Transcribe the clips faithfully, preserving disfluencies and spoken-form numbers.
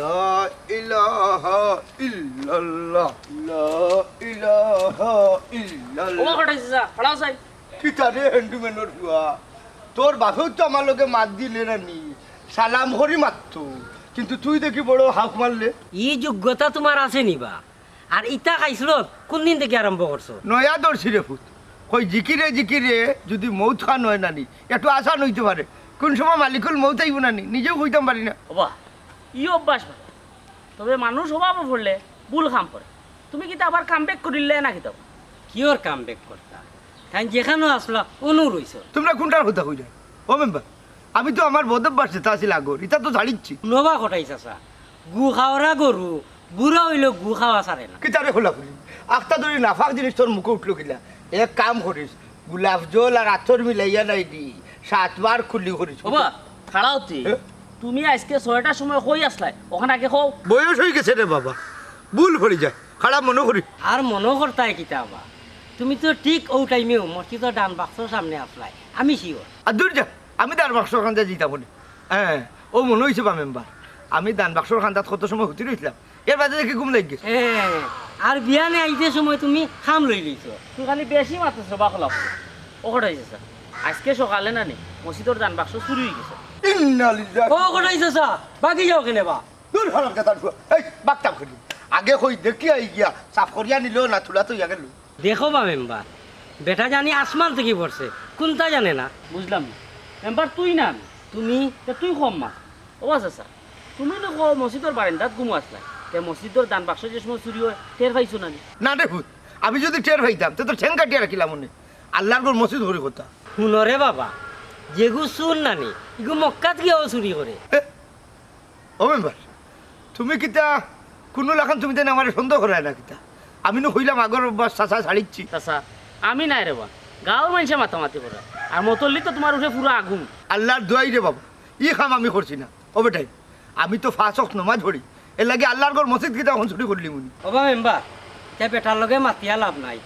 লা ইলাহা ইল্লাল্লাহ, লা ইলাহা ইল্লাল্লাহ। ও কটাই চাচা, খাড়াও চাই। কিতা রে হ্যান্ডুম্যানর ফুয়া, তোর বাপেও তো আমার লগে মাত দিলে না নি, সালাম করি মাততো, কিন্তু তুই দেখি বড় হাউক মারলে। ই যোগ্যতা তুমার আছে নি বা? আর ইতা খাইছলত কুনদিন থাকি আরম্ভ করছো? নয়া ধরছি রে ফুত, কই জিকিরে জিকিরে যুদি মউত খান অয় না নি, একটু আসান অইতে পারে। কুন সময় মালিকুল মউত আইবো না নি, নিজেও কইতাম পারি না। ওবা, ই অভ্যাস ভালা, তবে মানুষ অভাবো পড়লে ভুল কাম করে। তুমি কিতা আবার কাম ব্যাক করিলে না কিতা? কিওর কাম ব্যাক করতা? তাইন যেখানো আছলা, অনো রইছো। তুমরা কুনটার কথা কইরায়? ও মেম্বার, আমি তো আমার বদ অভ্যাস যেতা আছিল আগর, ইতা তো ছাড়িচ্ছি। নবা কটাই চাচা, গু খাওরা গরু, বুড়া অইলেও গু খাওয়া ছাড়ে না। কিতারে খোলা খুলি? আখতা ধরি নাফাক জিনিস তোর মুখো উঠলো কিলা? এক কাম করিস, গোলাপ জল আর আতর মিলাইয়া নাই দি, সাতবার কুলি করিস। ওবা, খাড়াও তে। এ? তুমি আইজকে ছয়টার সময় কই আছলায়? অখান আগে কও। বয়স অইগেছে রে বাবা, ভুল করি যায়, খারাপ মনো করি। আর মনো করতায় কিতা বা? তুমি তো ঠিক অউ টাইমেউ মসজিদর ডান বাক্সর সামনে আছলায়, আমি শিওর। আর দূর যা, আমি ডান বাক্সর কান্দাত যাইতাম নি। হ্যাঁ, অউ মনো অইছে বা মেম্বার, আমি ডান বাক্সর কান্দাত কত সময় হুতি রইছলাম, এর বাদে দেখি ঘুম লাগি গেছে। হ্যাঁ, আর বিয়ানে আইতে সময় তুমি খাম লই লইছো। তুই খালি বেশি মাতস রে বাকলা। ও কটাই চাচা, আইজকে সকালে না নি মসজিদর ডান বাক্স চুরি অইগেছে। ইন্না লিল্লাহি। ও কটাই চাচা, বাগি যাও কেনে বা? দূর হারামজাদার ফুয়া। এই, বাগতাম করি। আগে কই দেখি আই গিয়া, সাফ করিয়া নিলো না, তুলা তো ইয়া গেল। দেখো বা মেম্বার, বেটা জানি আসমান থাকি পড়ছে, কুনতা জানে না। বুঝলাম না। মেম্বার তুই না আমি? তুমি? তে তুই কম মাত। ও আচ্ছা, আচ্ছা। তুমি না কও মসজিদর বারান্দাত ঘুমো আছলায়। তে মসজিদর ডান বাক্স যে সময় চুরি অয়, টের পাইছো না নি? না রে ফুত, আমি যুদি টের পাইতাম, তে তো ঠ্যাং কাটিয়া রাখিলাম অনে। আল্লার ঘর মসজিদ করি কথা। হুনো রে বাবা, যেগু চুর না নি, ইগু মক্কাত গিয়াও চুরি করে। এ? ও মেম্বার, তুমি কিতা কুনু লাখান তুমি তাইন আমারে সন্দেহ করায় না কিতা? আমি নু কইলাম আগর অভ্যাস চাচা ছাড়িচ্ছি। চাচা, আমি নায় রে বা, গাঁওর মানষে মাতামাতি করে। আর মতল্লি তো তুমার উপরে পুরা আগুন। আল্লার দোয়াই রে বাবা, ই কাম আমি করছি না। ও বেটাইন, আমি তো পাঁচ ওয়াক্ত নমাজ পড়ি, এরলাগি আল্লার ঘর মসজিদ কিতা অখন চুরি করলিমু নি? ওবা মেম্বার, তে বেটার লগে মাতিয়া লাভ নাই।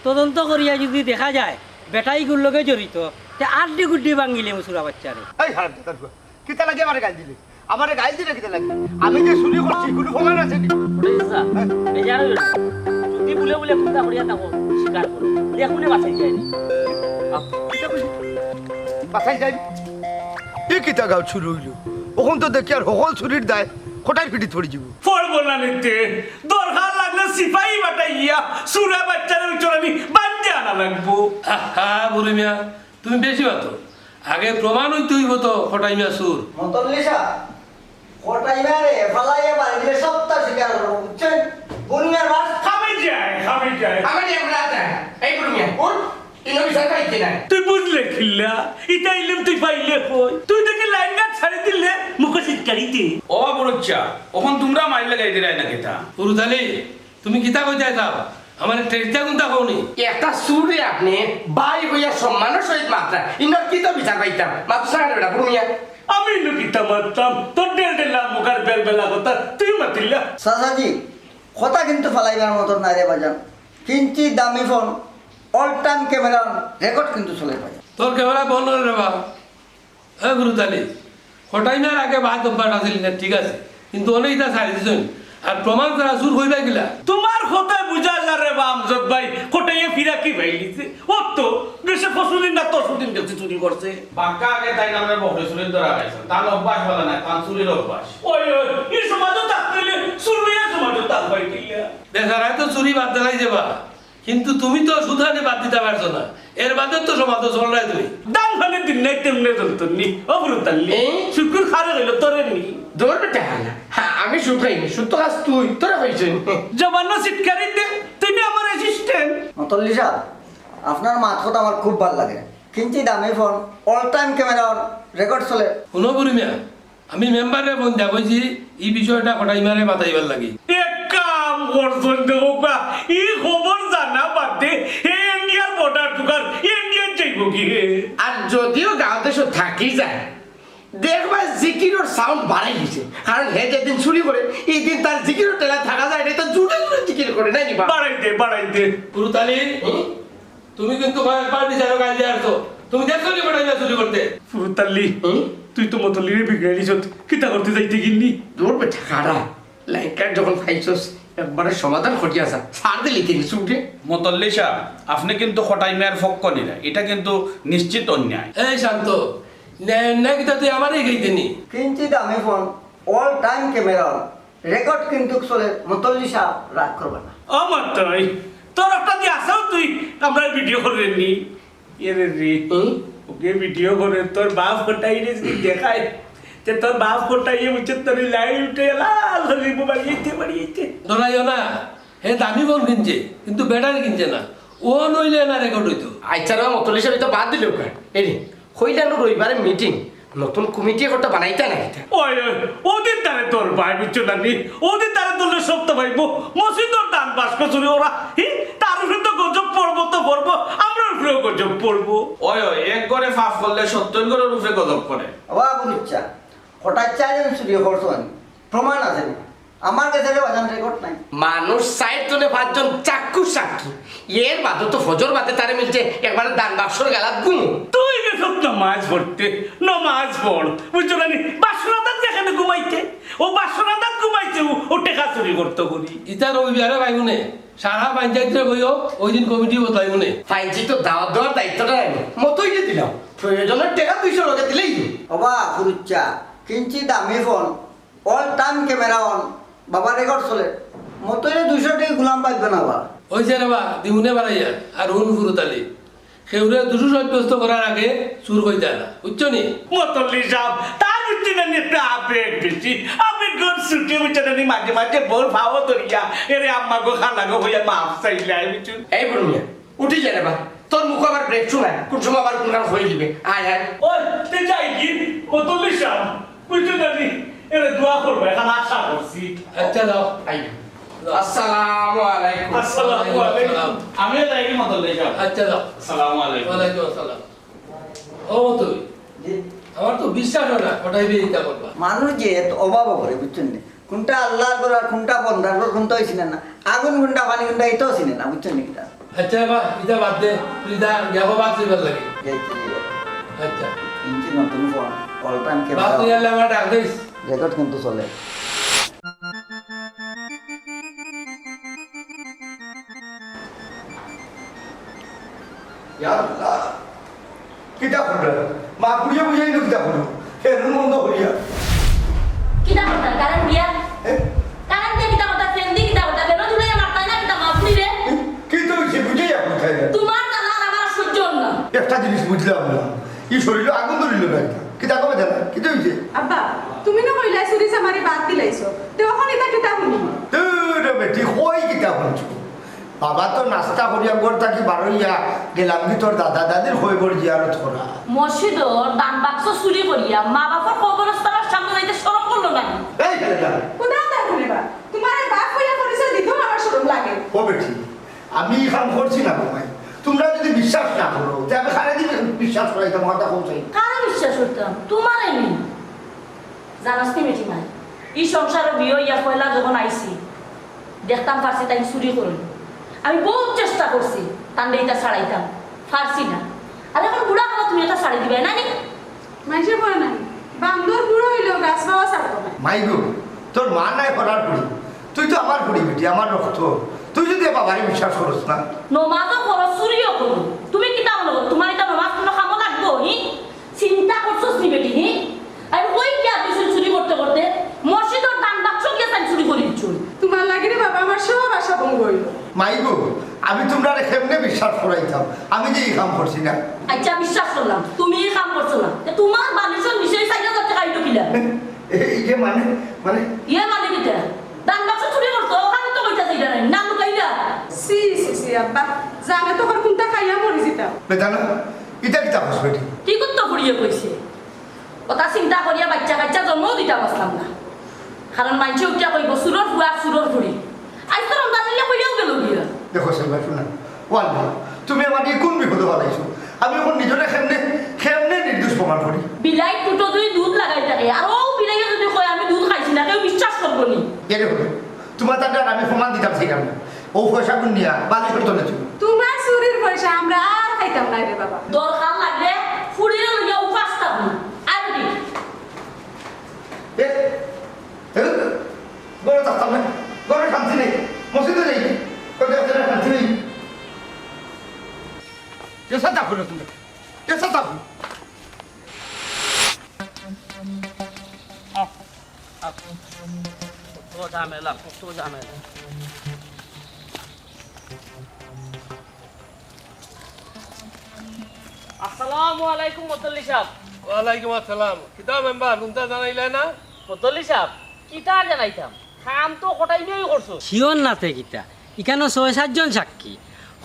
তদন্ত করিয়া যুদি দেখা যায় বেটা ইগুর লগে জড়িত, তে আড্ডি গুড্ডি ভাঙ্গিলিমু চুরা বাইচ্চারে। এই হারামজাদার ফুয়া, কিতা লাগি আমারে গাইল দিলে? আমারে গাইল দিলে কিতা লাগি? আমি যে চুরি করছি, কুনু প্রমাণ আছে নি? ওরে চাচা, হ্যাঁ? বেজার অইও না। যুদি বুলে বুলে কুনতা করিয়া থাকো, স্বীকার করো। দেখমুনে বাঁচাই যায় নি। আহ, কিতা কইলি? বাঁচাই যায় নি? ই কিতা গাঁওত চুরি অইলো? অখন তো দেখি আর হকল চুরির দায় কটাইর পিঠিত পড়ি যিবো। পড়বো না নি তে, দরকার লাগলে সিপাহী পাঠাইয়া চুরা বাইচ্চারে চুরানি বান্ধিয়া আনা লাগবো। আহা, বুরু মিয়া, তুমি বেশি মাতো। আগে প্রমাণ অইতে অইবো তো কটাই মিয়া চুর। মতল্লি সাব, কটাই মিয়ারে ফালাইয়া বাড়ি দিলে সবতা স্বীকার করবো, বুঝছইন? বুরু মিয়ার বাপ। খাবে যায়, খাবে যায়। খাবে যায়, আমরা যায়। এই বুরু মিয়া, উঠ। ইনো বিচার পাইতে নাই। তুই বুঝলে কিলা? ইতা ইলিম তুই পাইলে কই? তুই দেখি লাইন গার্ড ছাড়ি দিলে মুখো সিটকারি দে। ও বুরু চাচা, অখন তুমরা মাইর লাগাই দিরায় না কিতা? বুরু তালি, তুমি কিতা কইতায় চাও? আমারে ঠেইতা কুনতা কওনি? একটা চুরে আপনে ভাই অইয়া সম্মানর সহিত মাতরা। ইনোর কিতা বিচার পাইতাম? মাতরা না বেটা, বুরু মিয়া। আমি ইনো কিতা মাততাম? তোর ডেল ডেলা মুখর বেলবেলা কথা তুই মাতিলা। চাচাজি, কথা কিন্তু ফালাইবার মতন নায় রে বাজান। কিঞ্চি দামি phone, all time camera on, record কিন্তু চলে বাজান। তোর ক্যামেরা বন্ধ রে বা। এ বুরু তালি, কটাই মিয়ার আগে বাদ অভ্যাস আছিল না, ঠিক আছে, কিন্তু অনে ইতা ছাড়ি দিছইন। আর প্রমাণ ছাড়া চুর কইবা কিলা? তুমার কথায় বুঝা যায় রে বা আমজাদ ভাই, কটাইয়ে ফিরাকি পাইলিছে। ও তো দেশে পরশুদিন না তরশুদিন দেখছি চুরি করছে। বাক্কা আগে তাইন আমরার বকরি চুরির ধরা খাইছইন। তান অভ্যাস ভালা নায়, তান চুরির অভ্যাস। ওই, ওই, ই সমাজো থাকতে অইলে চুর অইয়া সমাজো থাকবায় কিলা? বেচারায় তো চুরি বাদ দিলাই যাবা। কিন্তু তুমি তো সুদহানি বাদ দিতা পারছো না, এর বাদে তো সমাজো চলরায় তুমি। দান ফানি দিন নাই তেমনে চলতো নি, ও বুরু তালি। এ? শুকুর কারে কইলো, তোরে নি। দৌড় বেটা হালা। হ্যাঁ, আমি সুদ খাই নি, সুদ তো খাস তুই, তোরে কইছইন। জমানো সিটকারি দে, তুই নি আমার assistant। মতল্লি সাব, আপনার মাত কথা আমার খুব ভালা লাগে। কিঞ্চি দামি phone, all time camera on, record চলে। হুনো বুরু মিয়া, আমি মেম্বাররে ফোন দিয়া কইছি, ই বিষয়টা কটাই মিয়ারে মাতাইবার লাগি। এক কাম করছইন দেখউক্কা, ই খবর জানা বাদে হে ইন্ডিয়ার border টুকার ইন্ডিয়াত যাইবো কি হে? আর যদিও গাঁও দেশো থাকি যায়, দেখবা জিকিরর sound বাড়াই দিছে। কারণ হে যেদিন চুরি করে, ইদিন তার জিকিরর ঠেলা থাকা যায় না, তো জুরে জুরে জিকির করে, নায় নি বা? বাড়াই দে, বাড়াই দে। বুরু তালি, হুম? তুমি কিন্তু কয়েকবার বিচারো গাইল দিয়া আরছো। তুমি দেখছো নি বেটা ইলা চুরি করতে? ফুরুতাল্লি, হুম? তুই তো মতল্লিরে বিগড়াইলিছত। কিতা করতে যাইতে গিন্নি? দূর বেটা, খাড়া। লাইনকার যখন পাইছস, একবারে সমাধান করিয়া যা। ছাড় দিলি তিনি চুপড়ে। মতল্লি সাব, আপনে কিন্তু কটাই মিয়ার পক্ষ নিরা। ইটা কিন্তু নিশ্চিত অন্যায়। এই শান্ত, ন্যায় অন্যায় কিতা তুই আমারেই কইতে নি? কিঞ্চিত আমি phone, all time camera on। Record কিন্তু চলে, মতল্লি সাব রাগ করবা না। ও মতই, তোর একটা দি আছাও তুই, আমরার video করে নি। এরে রে, হুম? ওকে video করে তোর বাপ কটাইরে যদি দেখায়, তে তোর বাপ কটাইয়ে বুঝছে তোর লাই উঠে লাল হলি বাড়িতে বাড়িতে। ডরাইও না, হে দামি ফোন কিনছে, কিন্তু ব্যাটারি কিনছে না। ও নইলে না record হইতো। আচ্ছা রে, মতল্লি সাব, ইতা বাদ দিলে ওখানে। এরে, কইলা নু রবিবারে meeting, নতুন কমিটি একটা বানাইতা না ইতা? ওই, ওই, ওদিন তারে তোর ভাই বুঝছো না নি? ওদিন তারে তোর সব তো ভাইবো, মসজিদর দান বাক্স চুরি ওরা, হি? তার উপরে তো গজব পড়বো তো পড়বো, আমরার উপরেও গজব পড়বো। ওই, ওই, এক ঘরে পাপ করলে সত্তর ঘরের উপরে গজব পড়ে। ওবা বুঝছা, হঠাৎ চাইলেন চুরি করছো আমি, প্রমাণ আছে নি? আমার কাছে রে বাজান record নাই। মানুষ চাইর জনে পাঁচজন চাক্ষুষ সাক্ষী। এর বাদে তো ফজর বাদে তারে মিলছে একবারে দান বাক্সর গালাত ঘুমো। তুই গেছত নমাজ পড়তে, নমাজ পড়। বুঝছো না নি? বাসর আদাত যেখানে ঘুমাইতে, ও বাসর আদাত ঘুমাইতে, ও, ও টেকা চুরি করতো করি। ইতা রবিবারে ভাইবো নে, সারা পঞ্চায়েতরে কইও, ওই দিন কমিটি বদলাইবো নে। পঞ্চায়েত তো দাওয়াত দেওয়ার দায়িত্বটা নাই, মতইরে দিলাম। প্রয়োজনের টেকা দুইশো লগে দিলেই। ওবা ফুরুচ্চা, কিঞ্চি দামি phone, all time camera on, বাবা record চলে। মতইরে দুইশো টেকা গুলাম পাইবে না বা। ওই যে রে বা, দিমুনে বাড়াইয়া, আর হুন ফুরুতালি। কেউরে দুষী সাব্যস্ত করার আগে চুর কইতা না, বুঝছো নি? মতল্লি সাব, তার বুঝছি না নি একটা আবেগ বেশি। আবেগ গর ছুটে বুঝছে না নি, মাঝে মাঝে বউর পাও ধরিয়া, এরে আম্মা গো, খালা গো, হইয়া মাফ চাইলে, বুঝছো? এই বুড়ো মিয়া, উঠি যা রে বা। তোর মুখ আবার break শুনায়, কোন সময় আবার কোন কাম হয়ে দিবে। আয়, আয়। ওই, তে যাই কি? মতল্লি সাব, বুঝছো না নি? এরে দোয়া করবা, এখন আশা করছি। আচ্ছা, যাও। আই। আসসালামু আলাইকুম। আসসালামু আলাইকুম। আমিও যাই কি মতল্লি সাব? আচ্ছা, যাও। আসসালামু আলাইকুম। ওয়ালাইকুম আসসালাম। ও তুই? জি। আমার তো বিশ্বাস হয় না, কটাই বিয়ে ইতা করবা। মানুষ যে এত অভাব করে, বুঝছেন নি? কোনটা আল্লাহর ঘর আর কোনটা বন্দার ঘর, কোনটা হইছিল না। আগুন কোনটা, পানি কোনটা, এটাও চিনে না, বুঝছেন নি কিতা? আচ্ছা বাবা, ইটা বাদ দে, তুই যা, গিয়া বাবা, তুই ভালো লাগে। এই তো, এই তো। আচ্ছা। কিনছি নতুন ফোন, all time বাবা, camera। তুই আল্লাহ আমার ডাক দিস। Record কিন্তু চলে। ইয়া আল্লাহ। কিতা করবে? মা বুঝে বুঝে ইনো কিতা করবো? ফেরুন বন্ধ করিয়া। কিতা করতা? কারেন্ট দিয়া? এ? কারেন্ট দিয়া কিতা করতা? ফ্যান দিয়া কিতা করতা? ফ্যানও ঝুলাইয়া মারতায় না কিতা মা বুড়ি রে? কি তো হইছে? বুঝেই আপনি খাই না। তোমার জ্বালা আর আমার সহ্য অর না। একটা জিনিস বুঝলাম না। ই শরীরে আগুন ধরিল না কিতা? কিতা কবে জানা? কিতা হইছে? আব্বা, তুমি না কইলা চুরি চামারি বাদ দিলাইছো। তে অখন ইতা কিতা হুনি? তোর বেটি কই কিতা হুনছো? বাবা তো নাস্তা করিয়া ঘর থাকি বারইয়া গেলাম কি তোর দাদা দাদির কবর জিয়ারত করা। মসজিদর দান বাক্স চুরি করিয়া মা বাপর কবরস্থানর সামনে যাইতে শরম করলো না? এই ছেলেটা। কোথাও দেখো রে বা, তোমার এই বাপ হইয়া পরিচয় দিতেও আমার শরম লাগে। ও বেটি, আমি ই কাম করছি না গো মাই। তোমরা যদি বিশ্বাস না করো, তে আমি কারে দি বিশ্বাস করাইতাম, কথা কও চাই। কারে বিশ্বাস করতাম? তোমারে নি। জানোস নি বেটি মাই, ই সংসারো বিয়া অইয়া পয়লা যখন আইছি, দেখতাম পারছি তাইন চুরি করইন। আমি বউত চেষ্টা করছি, তানরে ইতা ছাড়াইতাম, পারছি না। আর এখন বুড়া কালো তুমি ইতা ছাড়ি দিবায় না নি? মাইনষে কয় না নি, বান্দর বুড়া অইলেও গাছ বাওয়া ছাড়তো না। মাই গো, তোর মা নায় করার ফুড়ি, তুই তো আমার ফুড়ি বেটি, আমার রক্ত। তুই যদি বাবারে বিশ্বাস করস না। নমাজও করো, চুরিও করো, তুমি কিতা মনো করো? তোমার ইতা নমাজ কোনো কামো লাগবো, হি? চিন্তা করছস নি বেটি, হি? আর ওই কি আর কিছু চুরি করতে করতে মসজিদর দান বাক্স গিয়া তাই চুরি করি দিচ্ছ। তোমার লাগি রে বাবা, আমার সব আশা ভঙ্গ হইল। মাই গো, আমি তোমরারে কেমনে বিশ্বাস করাইতাম? আমি যে ই কাম করছি না। আচ্ছা, বিশ্বাস করলাম, তুমি ই কাম করছো না। তে তোমার বালিশর নিচে চাইর হাজার টেকা আইলো কিলা? এই যে মানে, মানে? ইয়ে মানে কিতা? দান বাক্স চুরি করছো, ওখানে তো কইতা চাইরা নাই, না লুকাইলা। সি, সি, সি, আব্বা, জানে তো কর কোনটা খাইয়া মরি যিতাম। বেদানা, ইটা কিতা কস বেটি? ঠিক তো ফুড়িয়ে কইছে। কথা চিন্তা করিয়া বাচ্চা কাচ্চা জন্মও দিতাম পারলাম না। কারণ মাইনষে উঠিয়া কইব, "চুরর ফুয়া, চুরর ফুড়ি।" আইজ তো রমজান আইলে কইয়াও গেল গিয়া। দেখো সেলবা, শোনা, ওয়াল্লাহ, তুমি আমারে কোন বিপদো ফালাইছো? আমি এখন নিজরে কেমনে, কেমনে নির্দোষ প্রমাণ করি? বিলাই ফুটো দুই দুধ লাগাই থাকে, আর ও বিলাইয়ে যদি কয়, "আমি দুধ খাইছি না", কেউ বিশ্বাস করবো নি? এরে হলো, তোমার তার আর আমি প্রমাণ দিতাম চাইলাম না। ও পয়সা কোন নিয়া বালিশর তলে ছিল। তোমার চুরির পয়সা আমরা আর খাইতাম না রে বাবা। দরকার লাগলে এ, এ, ঘরে থাকতাম না, ঘরে শান্তি নেই, মসজিদে নেই, কোথাও শান্তি নেই। এ সাদা করো তুমি, এ সাদা করো। আহ, আহ, কত ঝামেলা, কত ঝামেলা। আসসালামু আলাইকুম মতল্লি সাহেব। ওয়ালাইকুম আসসালাম। কিতা মেম্বার, হুনতা জানাইলা না? মতল্লি সাহেব, কিতা আর জানাইতাম? কাম তো কটাই মিয়াই করছো। শিওর নাতে কিতা? ইখানো ছয় সাতজন সাক্ষী।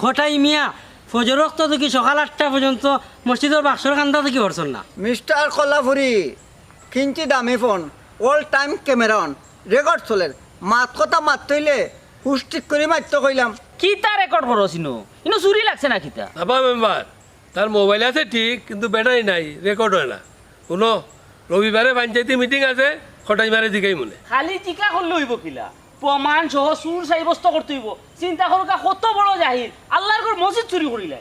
কটাই মিয়া ফজর ওয়াক্ত থাকি সকাল আটটা পর্যন্ত মসজিদর বাক্সর কান্দা থাকি হরছইন না। মিস্টার কলাফুরি, কিঞ্চি দামি phone, all time camera on, record চলের। মাত কথা মাততে অইলে হুশ ঠিক করি মাততে কইলাম। কিতা রেকর্ড করো চিনো? ইনো চুরি লাগছে না কিতা? আবা মেম্বার, তার মোবাইল আছে ঠিক, কিন্তু ব্যাটারি নাই, রেকর্ড হয় না। হুনো, রবিবারে পঞ্চায়েতি মিটিং আছে, কটাই মিয়ারে জিকাইমুনে। খালি জিকা করলে অইবো কিলা? প্রমাণ সহ চুর সাব্যস্ত করতে অইবো। চিন্তা করো কা, কত বড় জাহিল, আল্লার ঘর মসজিদ চুরি করিলে।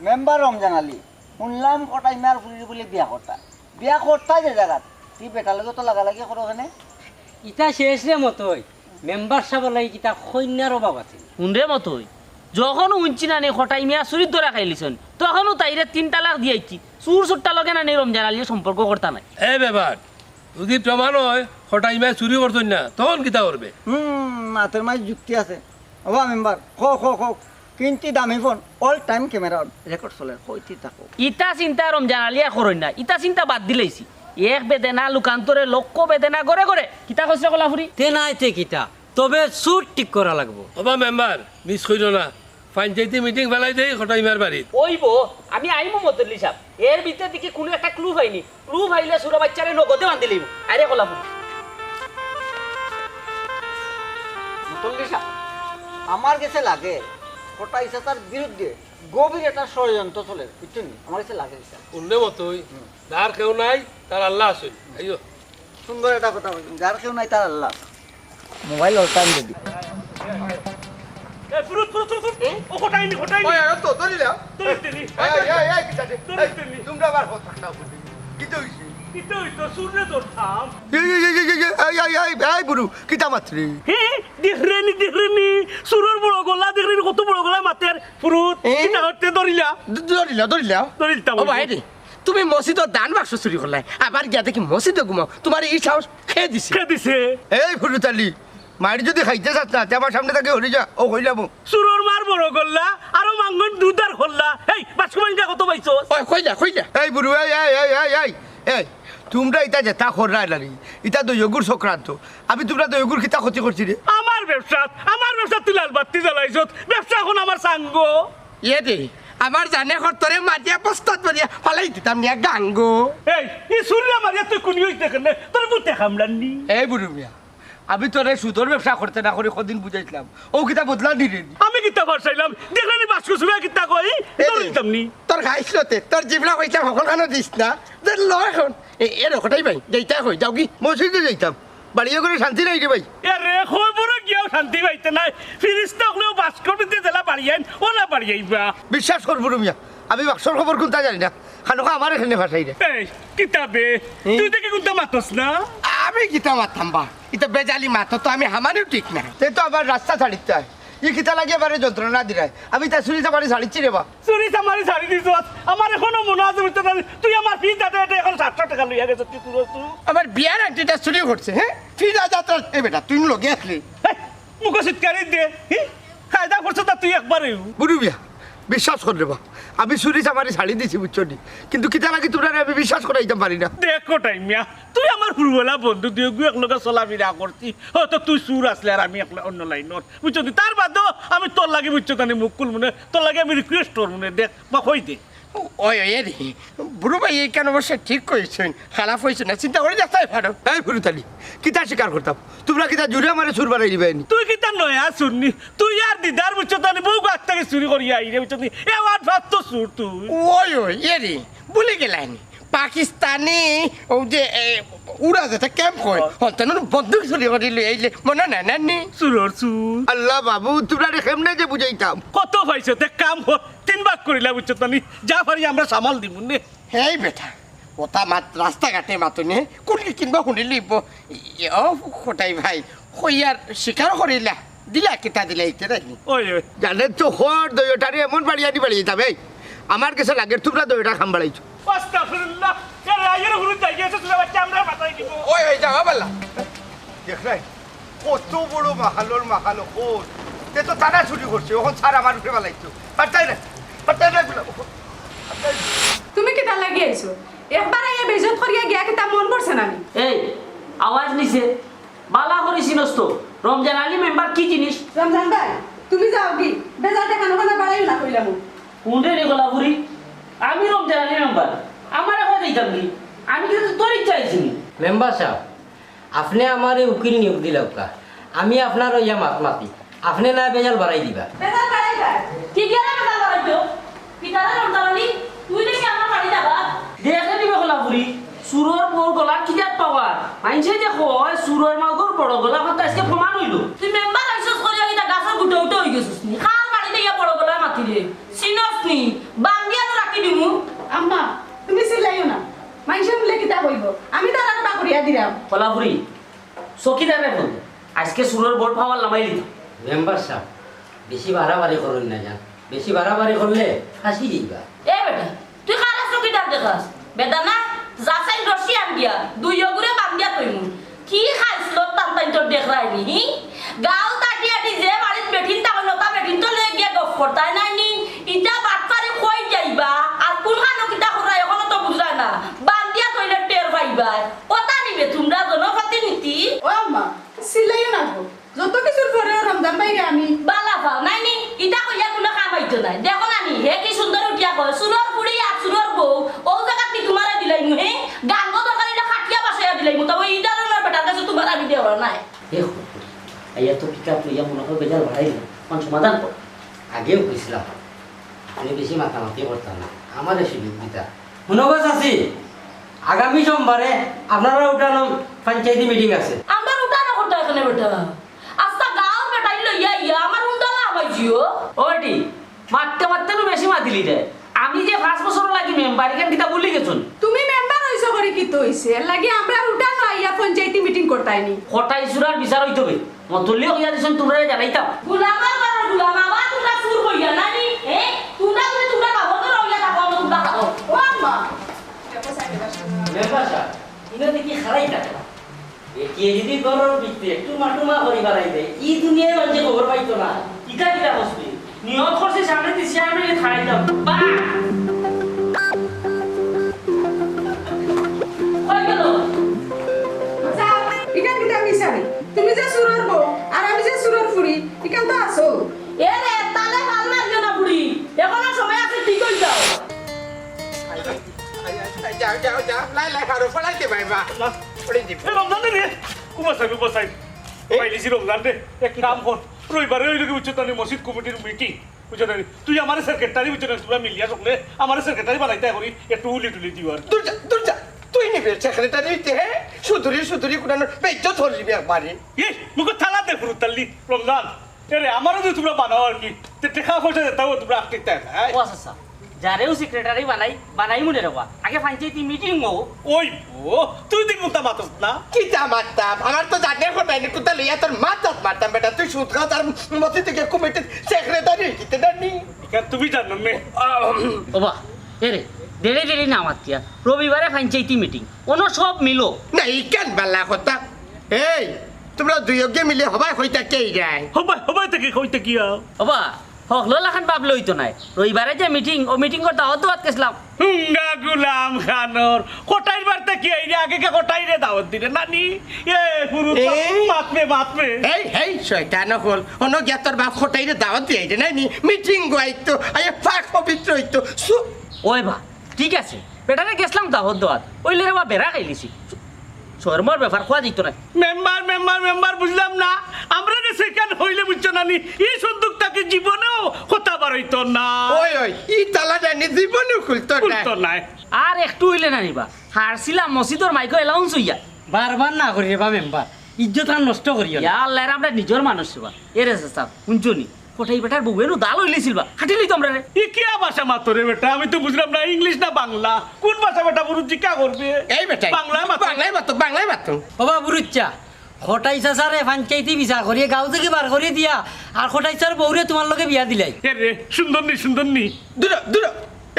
মেম্বার রমজান আলী, হুনলাম কটাই মিয়ার ফুরির বুলে বিয়া করতা। বিয়া করতা যে জাগাত, তি বেটার লগে তো লাগালাগি করো কেনে? ইতা শেষ রে মতই, মেম্বার সাবর লাগি কিতা কইন্যার অভাব আছে নি? হুন রে মতই, যখনউ হুনছি না নি কটাই মিয়া চুরির ধরা খাইলিছইন, তখনউ তাইরে তিন তালাক দিয়াইছি। চুর চুরটা লগে না নি রমজান আলীয়ে সম্পর্ক করতা নায়। এ বেটা, যদি প্রমাণ হয় কটাই মিয়া চুরি করছইন না, তখন কিতা করবে? হুম, মাতের মাঝে যুক্তি আছে। ওবা মেম্বার, কও, কও, কও। কিঞ্চি দামি phone, all time camera on, record চলের, কইতে থাকো। ইতা চিন্তা রমজান আলীয়ে আর করইন না, ইতা চিন্তা বাদ দিলাইছি। এক বেদনা লোকান্তরে লক্ষ বেদনা ঘরে ঘরে। কিতা কইছে কলাফুরি? তে নায় তে কিতা, তবে চুর ঠিক করা লাগবো। ওবা মেম্বার, মিস কইরো না, পঞ্চায়েতি মিটিং ফালাই দেই কটাই মিয়ার বাড়িত। অইবো, আমি আইমু মতল্লি সাব। এর ভিতরে দেখি কুনু একটা ক্লু পাইনি। ক্লু পাইলে চুরা বাইচ্চারে নগদে বান্ধিলিমু। আরে কলাফুরি। মতল্লি সাব, আমার গেছে লাগে কটাই চাচার বিরুদ্ধে গভীর একটা ষড়যন্ত্র চলের, বুঝছইন নি? আমার গেছে লাগে ইতা। হুন রে মতই, যার কেউ নাই, তার আল্লা আছইন। আইও। সুন্দর একটা কথা কইছইন, যার কেউ নাই, তার আল্লা আছে। Mobile all time ready। এ, ফুরুত, ফুরুত, ফুরুত, ফুরুত। এ? ও, কটাই নি, কটাই নি। ওই, আরে তো, ধরিলা। ধরিতে নি। এই, এই, এই, এই, কিতা রে? ধরিতে নি। এই, তোমরা আবার কথা না বলি। কিতা অইছে? কিতা অইতো? চুররে ধরতাম। এই, এই, এই, এই, এই, এই, এই, এই, এই, বুরু, কিতা মাতরে? হে, দেখরে নি, দেখরে নি। চুরর বড় গলা, দেখরে নি, কত বড় গলা মাতের। ফুরুত, এ? কিতা করতে ধরিলা? ধ-, ধরিলা, ধরিলা। ধরিলতাম ও অইবো। ভাই রে, তুমি মসজিদর দান বাক্স চুরি করলায়, আবার গিয়া দেখি মসজিদো ঘুমাও, তুমারে ই সাহস কে দিছে? কে দিছে? এই ফুরুত আলী, মাইর যদি খাইতে চাস না, তে আমার সামনে থাকি হরি যা, ও কইলাম। চুরর মার বড় গলা, আরো মাঙ্গন দুধার খল্লা। এই, বাক্স ভাঙ্গা কত পাইছস? ওই, কইলা, কইলা। এই বুরু, এই, এই, এই, এই, এই, এই, তুমরা ইতা যেতা কররায় নানি, ইতা দুইওগুর চক্রান্ত। আমি তুমরা দুইওগুর কিতা ক্ষতি করছি রে? আমার ব্যবসাত, আমার ব্যবসাত তুই লাল বাত্তি জ্বালাইছত, ব্যবসা অখন আমার চাঙ্গো। এ দে, আমার জানে কর তোরে মারিয়া বস্তাত ভরিয়া ফালাই দিতাম নিয়া গাঙ্গো। এই, ই চুররে মারিয়া তুই কুনি অইতে কেনে? তোর বুতে কামড়ার নি? এই বুরু মিয়া, আমি তোরে সুদর ব্যবসা করতে না করি কদিন বুঝাইছিলাম। ও কিতা বদলা নিরে নি? আমি কিতা ফাঁসাইলাম? দেখরে নি বাক্স চুরা কিতা কয়? এ দে, ধরিলতাম নি। তোর খাইছলতে, তোর জিবলা কইছলাম হকলখানো দিস না। দে ল অখন। এ, এ রে কটাই ভাই, যাইতা কই, যাওগি? মসজিদো যাইতাম। বাড়িয়ে করে শান্তি নাই রে ভাই। এ রে, কবরো গিয়াও শান্তি পাইতে নায়। ফিরিস্তা অকলেও বাক্সর ভিতরে যেলা বাড়িয়াইন, অলা বাড়িয়াইবা। বিশ্বাস কর বুরু মিয়া, আমি বাক্সর খবর কুনতা জানি না। খানোকা আমার এখানে ফাঁসাই রে। এই, কিতা বে? হুম? তুই দেখি কুনতা মাতস না? আমি কিতা মাততাম বা? ইতা বেজালি মাতো তো আমি হামানেও ঠিক না। তে তো আবার রাস্তা ছাড়িতে হয়। ই কিতা লাগি আমারে যন্ত্রণা দিরায়? আমি তা চুরি চামারি ছাড়িছি রে বা। চুরি চামারি ছাড়ি দিছস? আমার অখনো মনো আছে, বুঝছস না? তুই আমার ফিজ দাদা, এটা অখন সাতশো টেকা লইয়া গেছস, তুই পুরো তুই। আমার বিয়ার আংটিটা চুরি করছে, হ্যাঁ? ফিজ দাদা তোর, এ বেটা, তুই লগে আসলি। এই, মুখো সিটকারি দে, হি? কায়দা করছস না তুই একবারেউ। বুরু মিয়া, বিশ্বাস কর রে বা, আমি চুরি চামারি ছাড়ি দিছি, বুঝছো নি? কিন্তু কিতা লাগি তুমরারে আমি বিশ্বাস করাইতাম পারি না। দেখ কটাই মিয়া, তুই আমার হুরুওয়ালা বন্ধু, দুইওগু একলগে চলাফিরা করছি, হয়তো তুই চুর আছলে আর আমি একলা অন্য লাইনর, বুঝছো নি? তার বাদেও আমি তোর লাগি, বুঝছো নি, মুখ খুলমুনে, তোর লাগি আমি রিকোয়েস্ট করমুনে, দেখ বা কই দে। ওই, ওই, এ রে, বুরু ভাই, ইখান অবশ্য ঠিক কইছইন, খারাপ অইছে না, চিন্তা করি দেখতায় পারো। এই ফুরুত আলী, কিতা স্বীকার করতাম? তুমরা কিতা জুরে আমারে চুর বানাই দিবায় নি? তুই কিতা নয়া চুর নি? তুই আর দিদার, বুঝছো নি, বউ গাছ থাকি চুরি করিয়া আইরে, বুঝছো নি? এ ওয়ান ফাস তো চুর তুই। ওই, ওই, এ রে, ভুলি গেলায় নি? পাকিস্তানি, অউ যে, এ, উড়া যেতা ক্যাম্প কয়, অয়। হন্তানোর বন্দুক চুরি করি লই আইলে, মনো নাই না নি? চুরর চুর। আল্লা বাবু, তুমরারে কেমনে যে বুঝাইতাম? কত পাইছো, তে কাম কর, তিন ভাগ করিলা, বুঝছো নি? যা পারি আমরা সামাল দিমু নে। হেই বেটা, কথা মাত, রাস্তাঘাটে মাতুনি, কুনগি কিনবা হুনিলিব। ও কটাই ভাই, কইয়ার স্বীকার করিলা, দিলা কিতা দিলা ইতে নাকি? ওই, ওই। জানে তো হর দইটারে এমন বাড়িয়া দি বাড়িয়া যাবে, আমার গেছে লাগে তোমরা দইটা খাম বাড়াইছো। আস্তাগফিরুল্লাহ, এরে আইয়ের হুরু যাই গেছে, তোরা বাচ্চা আমরা মাথায় দিব। ওই, ওই, যাও, বালা। দেখ নাই, কত বড় মাহালর মাহাল, কত। তে তো তারা চুরি করছে, অখন স্যার আমার উপরে বালাইছো। পারতাই না, পারতাই না এগুলা। তুমি কিতা লাগি আইছো? একবার আইয়া বেইজ্জত করিয়া গিয়া কিতা মন পড়ছে না নি? এই, আওয়াজ নিচে। বালা করি চিনস তো, রমজান আলী মেম্বার কি জিনিস? রমজান ভাই, তুমি যাওগি, বেজার দেখানো কেনে বাড়াইও না কইলাম। কোনরে রে কলাপুরি? আমি রমজান আলী মেম্বার, আমারে কই দিতাম কি? আমি কিন্তু তোর ইচ্ছা আইছি নি। মেম্বার সাব, আপনে আমারে উকিল নিয়োগ দিলাউক্কা, আমি আপনার অইয়া মাত মাতি, আপনে না বেজাল বাড়াই দিবা। বেজাল বাড়াইবা? কিতা বেজাল বাড়াইতো? কিতারে রমজান আলী, তুই দেখি আমার বাড়ি যাবা? দেখে দিবে কলাপুরি, চুরর বউর গলাত কিতা পাওয়ার। মাইনষে যে কয়, চুরর মাউগর বড় গলা কথা আজকে প্রমাণ অইলো। তুই মেম্বার অইছস করিয়া কিতা গাছর গুটা উঠে অইগেছস নি? কার বাড়িত ইয়া বড় গলায় মাতিরে? চিনস নি? বান্দিয়া তো রাখি দিমু। আম্মা, তুমি চিল্লাইও না। মাইনষে হুনলে কিতা কইবো? আমি তারারে বার করিয়া দিরাম। কলাপুরি, চকিদাররে ফোন দে। আজকে চুরর বউর পাওয়ার লামাই লিতাম। মেম্বার সাব, বেশি বাড়াবাড়ি করইন না জান। বেশি বাড়াবাড়ি করলে ফাঁসি দিবা। এ বেটা, তুই কারে চকিদার দেখাস? বেটা না, যাচাইন রশি আন দিয়া, দুইওগুরে বান্দিয়া থইমু। কি খাইছলত টানটাইন তোর দেখরায়নি, হি? গাঁও তাটি আটি যে বাড়িত বেটিন থাকইন, অতা বেটিনতর লগে গিয়া গফ করতায় নায়নি? ইতা বাটপারি কই যাইবা? আর কুনখানো কিতা কররায়, অখনো তো বুঝরায় না। বান্দিয়া থইলে টের পাইবায়। অতা নিবে তুমরা জনপ্রতিনিধি? ও আম্মা, চিল্লাইও না গো। যত কিছুর পরেও রমজান ভাইরে আমি বালা পাও নায়নি, ইতা কইয়া কুনু কাম অইতো নায়। দেখো না নি, হে কি সুন্দর উঠিয়া কয়, চুরর ফুড়ি আর চুরর বউ, অউ জাগাত নি তুমারে দিলাইমু, হে? গাঙ্গো দরকার অইলে খাটিয়া বাসাইয়া দিলাইমু, তবে ই ধরনর বেটার গেছে তুমারে আমি দেওয়ার নায়। এ হুকুর, আইয়া তো পিক আপ লইয়া মনে হয় বেজাল বাড়াইল, কোন সমাধান কর। আগেও কইছিলাম, আপনি বেশি মাতামাতি করতেন না, আমারে সুযোগ দিতা। হুনো গো চাচি, আগামী সোমবারে আপনারা উঠানো পঞ্চায়েতি মিটিং আছে। আমরা উঠানো করতে এখানে বেটা। আস্তা গাঁওর বেটাই লইয়া ইয়া আমার উন্ডালা হামাইছিও। ওটি, মাততে মাততে নু বেশি মাতিলি রে। আমি যে পাঁচ বছর লাগি মেম্বার, ইখান কিতা ভুলি গেছুন? তুমি মেম্বার অইছো করি কিতা অইছে? এর লাগি আমরা উঠানো আইয়া পঞ্চায়েতি মিটিং করতায়নি। কটাই চুরার বিচার অইতো বে। মতল্লি কইয়া দিছুন, তুমরারে জানাইতাম। গুলাম আবার গুলাম আবার তুমরা চুর কইয়া নানি? এ? তুমরা যদি তুমরা বাবর ঘর অইয়া থাকো, আমরা তুমরা খাবো। ও আম্মা। মেম্বার সাব, ইনো দেখি খারাই থাকো। এ কে যদি ঘরর ভিতরে একটু মাটুমা করি বাড়াই দেয়, ই দুনিয়ার মাঝে খবর পাইতো না। ইটা কিতা বসবি? নিয়ত করছি সামনে দিছি আমি খারাই দাও। বা! কই গেল? আচ্ছা, ইখান কিতা মিশানি? তুমি যে চুরর বউ, আর আমি যে চুরর ফুড়ি, ইখান তো আছো। এ রে, তালে হাল মারিও না ফুড়ি। এখনো সময় আছে, ঠিক অই যাও। যাও, যাও, যাও। লাই, লাই, হারো, পড়াইতে ভাই, বা। পড়ে দিব। এ রমজান রে, কুমার সাহেব, কুমার সাহেব। এ? পাইলিছি রমজান রে, এক কাম কর। রবিবারে অইলো কি বুঝছো তো নি, মসজিদ কমিটির মিটিং। বুঝছো না নি? তুই আমারে সেক্রেটারি, বুঝছো না, তুমরা মিলিয়া সকলে আমারে সেক্রেটারি বানাইতা করি, একটু উলি টুলি দিও আর। দূর যা, দূর যা। তুই নিবে সেক্রেটারি অইতে, হে? সুদুরি, সুদুরি কুনানোর বেইজ্জত করি দিবি একবারে। এ, মুখো থালা দে ফুরুতাল্লি, রমজান। এরে, আমারও যদি তুমরা বানাও আর কি, তে টেকা পয়সা দিতাও তুমরা আটকিতা না, হ্যাঁ? ও আচ্ছা, আচ্ছা। যারেও সেক্রেটারি বানাই, বানাই মনে রাখবা। আগে পঞ্চায়েতি মিটিং অউ। ওই ও, তুই তুই কুন্তা মাতস না? কিতা মাততাম? আমার তো জানার কথা নি, কুন্তা লইয়া তোর মাথাত মারতাম বেটা। তুই সুদ খাস আর মসজিদ থেকে কমিটির সেক্রেটারি অইতে নানি? ইখান তুমি জানো নে। ওবা, এরে, দেরি দেরি না মাতিয়া। রবিবারে পঞ্চায়েতি মিটিং। অনো সব মিলো। না, ইখান বালা কথা। এই, তুমরা দুইওগে মিলে হবায় কইতা কে যায়? হবায়, হবায় থাকি কইতা কিয়া? ওবা, হকলর লাখান ভাবলে অইতো নায়। রবিবারে যে মিটিং, অউ মিটিংর দাওয়াত দেওয়াত গেছলাম। হুঙ্গা গুলাম খানর কটাইর বাড়িত কি আইরে আগে কে কটাইরে দাওয়াত দিরে নানি? এ, হুরু, এ? মাতবে, মাতবে। এই, এই, শয়তান অকল, অনো গিয়া তোর বাপ কটাইরে দাওয়াত দিয়া আইরে নানি? মিটিং গো আইতো, আইয়া পাক পবিত্র অইতো। সু- ওই বা, ঠিক আছে, বেটারে গেছলাম দাওয়াত দেওয়াত, অইলে রে বা বেড়া খাইলিছি। শরমর ব্যাপার, কওয়া যাইতো নায়। মেম্বার, মেম্বার, মেম্বার, বুঝলাম না। আমরা যে সেখান অইলে বুঝছো না নি, ই সন্দুক থাকি জীবনেও কথা বারইতো না। ওই, ওই, ই তালা জানি জীবনেও খুলতো না। খুলতো নায়। আর একটু অইলে না নি বা, হারছিলাম মসজিদর মাইকো অ্যালাউন্স অইয়া। বারবার না করি রে বা মেম্বার, ইজ্জত আর নষ্ট করিও না। ইয়া আল্লাহ, এরা আমরা নিজর মানুষ রে বা। এরে চাচা, হুনছো নি? কটাই বেটার বউয়ে নু দাল অইলিছিল বা, হাঁটি লইতো আমরারে। ই কিয়া ভাষা মাতো রে বেটা? আমি তো বুঝলাম না, ইংলিশ না বাংলা? কোন ভাষা বেটা বুরুত জিকা করবে? এই বেটা, বাংলায় মাতো। বাংলায় মাতো, বাংলায় মাতো। ওবা বুরুচ্চা, কটাই চাচারে পঞ্চায়েতি বিচার করিয়া গাঁও থাকি বার করি দিয়া, আর কটাই চাচার বউরে তুমার লগে বিয়া দিলাই। এ রে, সুন্দর নি, সুন্দর নি। দূর, দূর,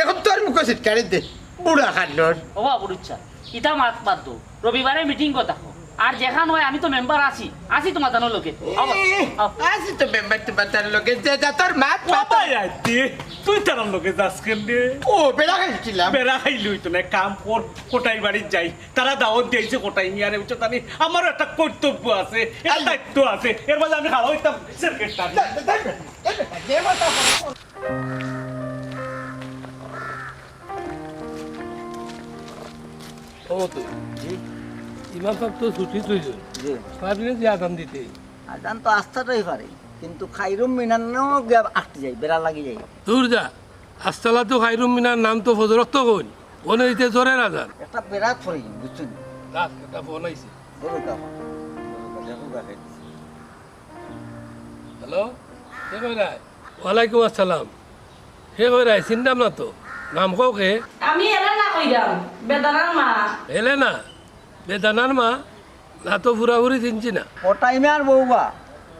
এখন তো আর মুখে ছিটকারে দে, বুড়া খান্ডর। ওবা বুরুচ্চা, ইতা মাত বাদ দেও। রবিবারে মিটিং কথা কও। আর যেখান অয় আমি তো মেম্বার আছি, আছি তুমার তানর লগে। আও, এ, আও। আছি তো মেম্বার তুমার তানর লগে, যে যা তোর মাত, ও মাত। ভাই আইতে, তুই তারার লগে যাস কেনে? ও, বেড়া খাইছিলাম। বেড়া খাইলে অইতো না, এক কাম কর, কটাই বাড়িত যাই। তারা দাওয়াত দিছে কটাই মিয়ারে, বুঝছো তানি? আমারও একটা কর্তব্য আছে, একটা আই। দায়িত্ব আছে। এর মাঝে আমি খাড়া অইতাম, সেরকেটটা। দে, দে, দে, দে, দে, দে, দে, মাথা খারাপ। ও তো, জি। ইমাম সাব তো ছুটি তুইজন। জি। পারবি না যে আজান দিতে? আজান তো আস্তাটাই পারি, কিন্তু খাইরুম মিনার নামও গিয়া আটকে যাই, বেড়া লাগি যাই। দূর যা, আস্তালা তো খাইরুম মিনার নাম তো ফজর অক্ত কইন, অনে ইতে জোরের আজান। একটা বেড়া থরি, বুঝছইন? রাত একটা ফোন আইছে। বড় কাম, বড় কাম, দেখো গা খাইতেছে। হ্যালো, কে কইরায়? ওয়ালাইকুম আসসালাম। কে কইরায়? চিনলাম না তো। নাম কও কে? আমি এলেনা কইরাম, বেদানার মা। এলেনা? বেদানার মা? না তো, পুরাপুরি চিনছি না। কটাই মিয়ার বউ বা,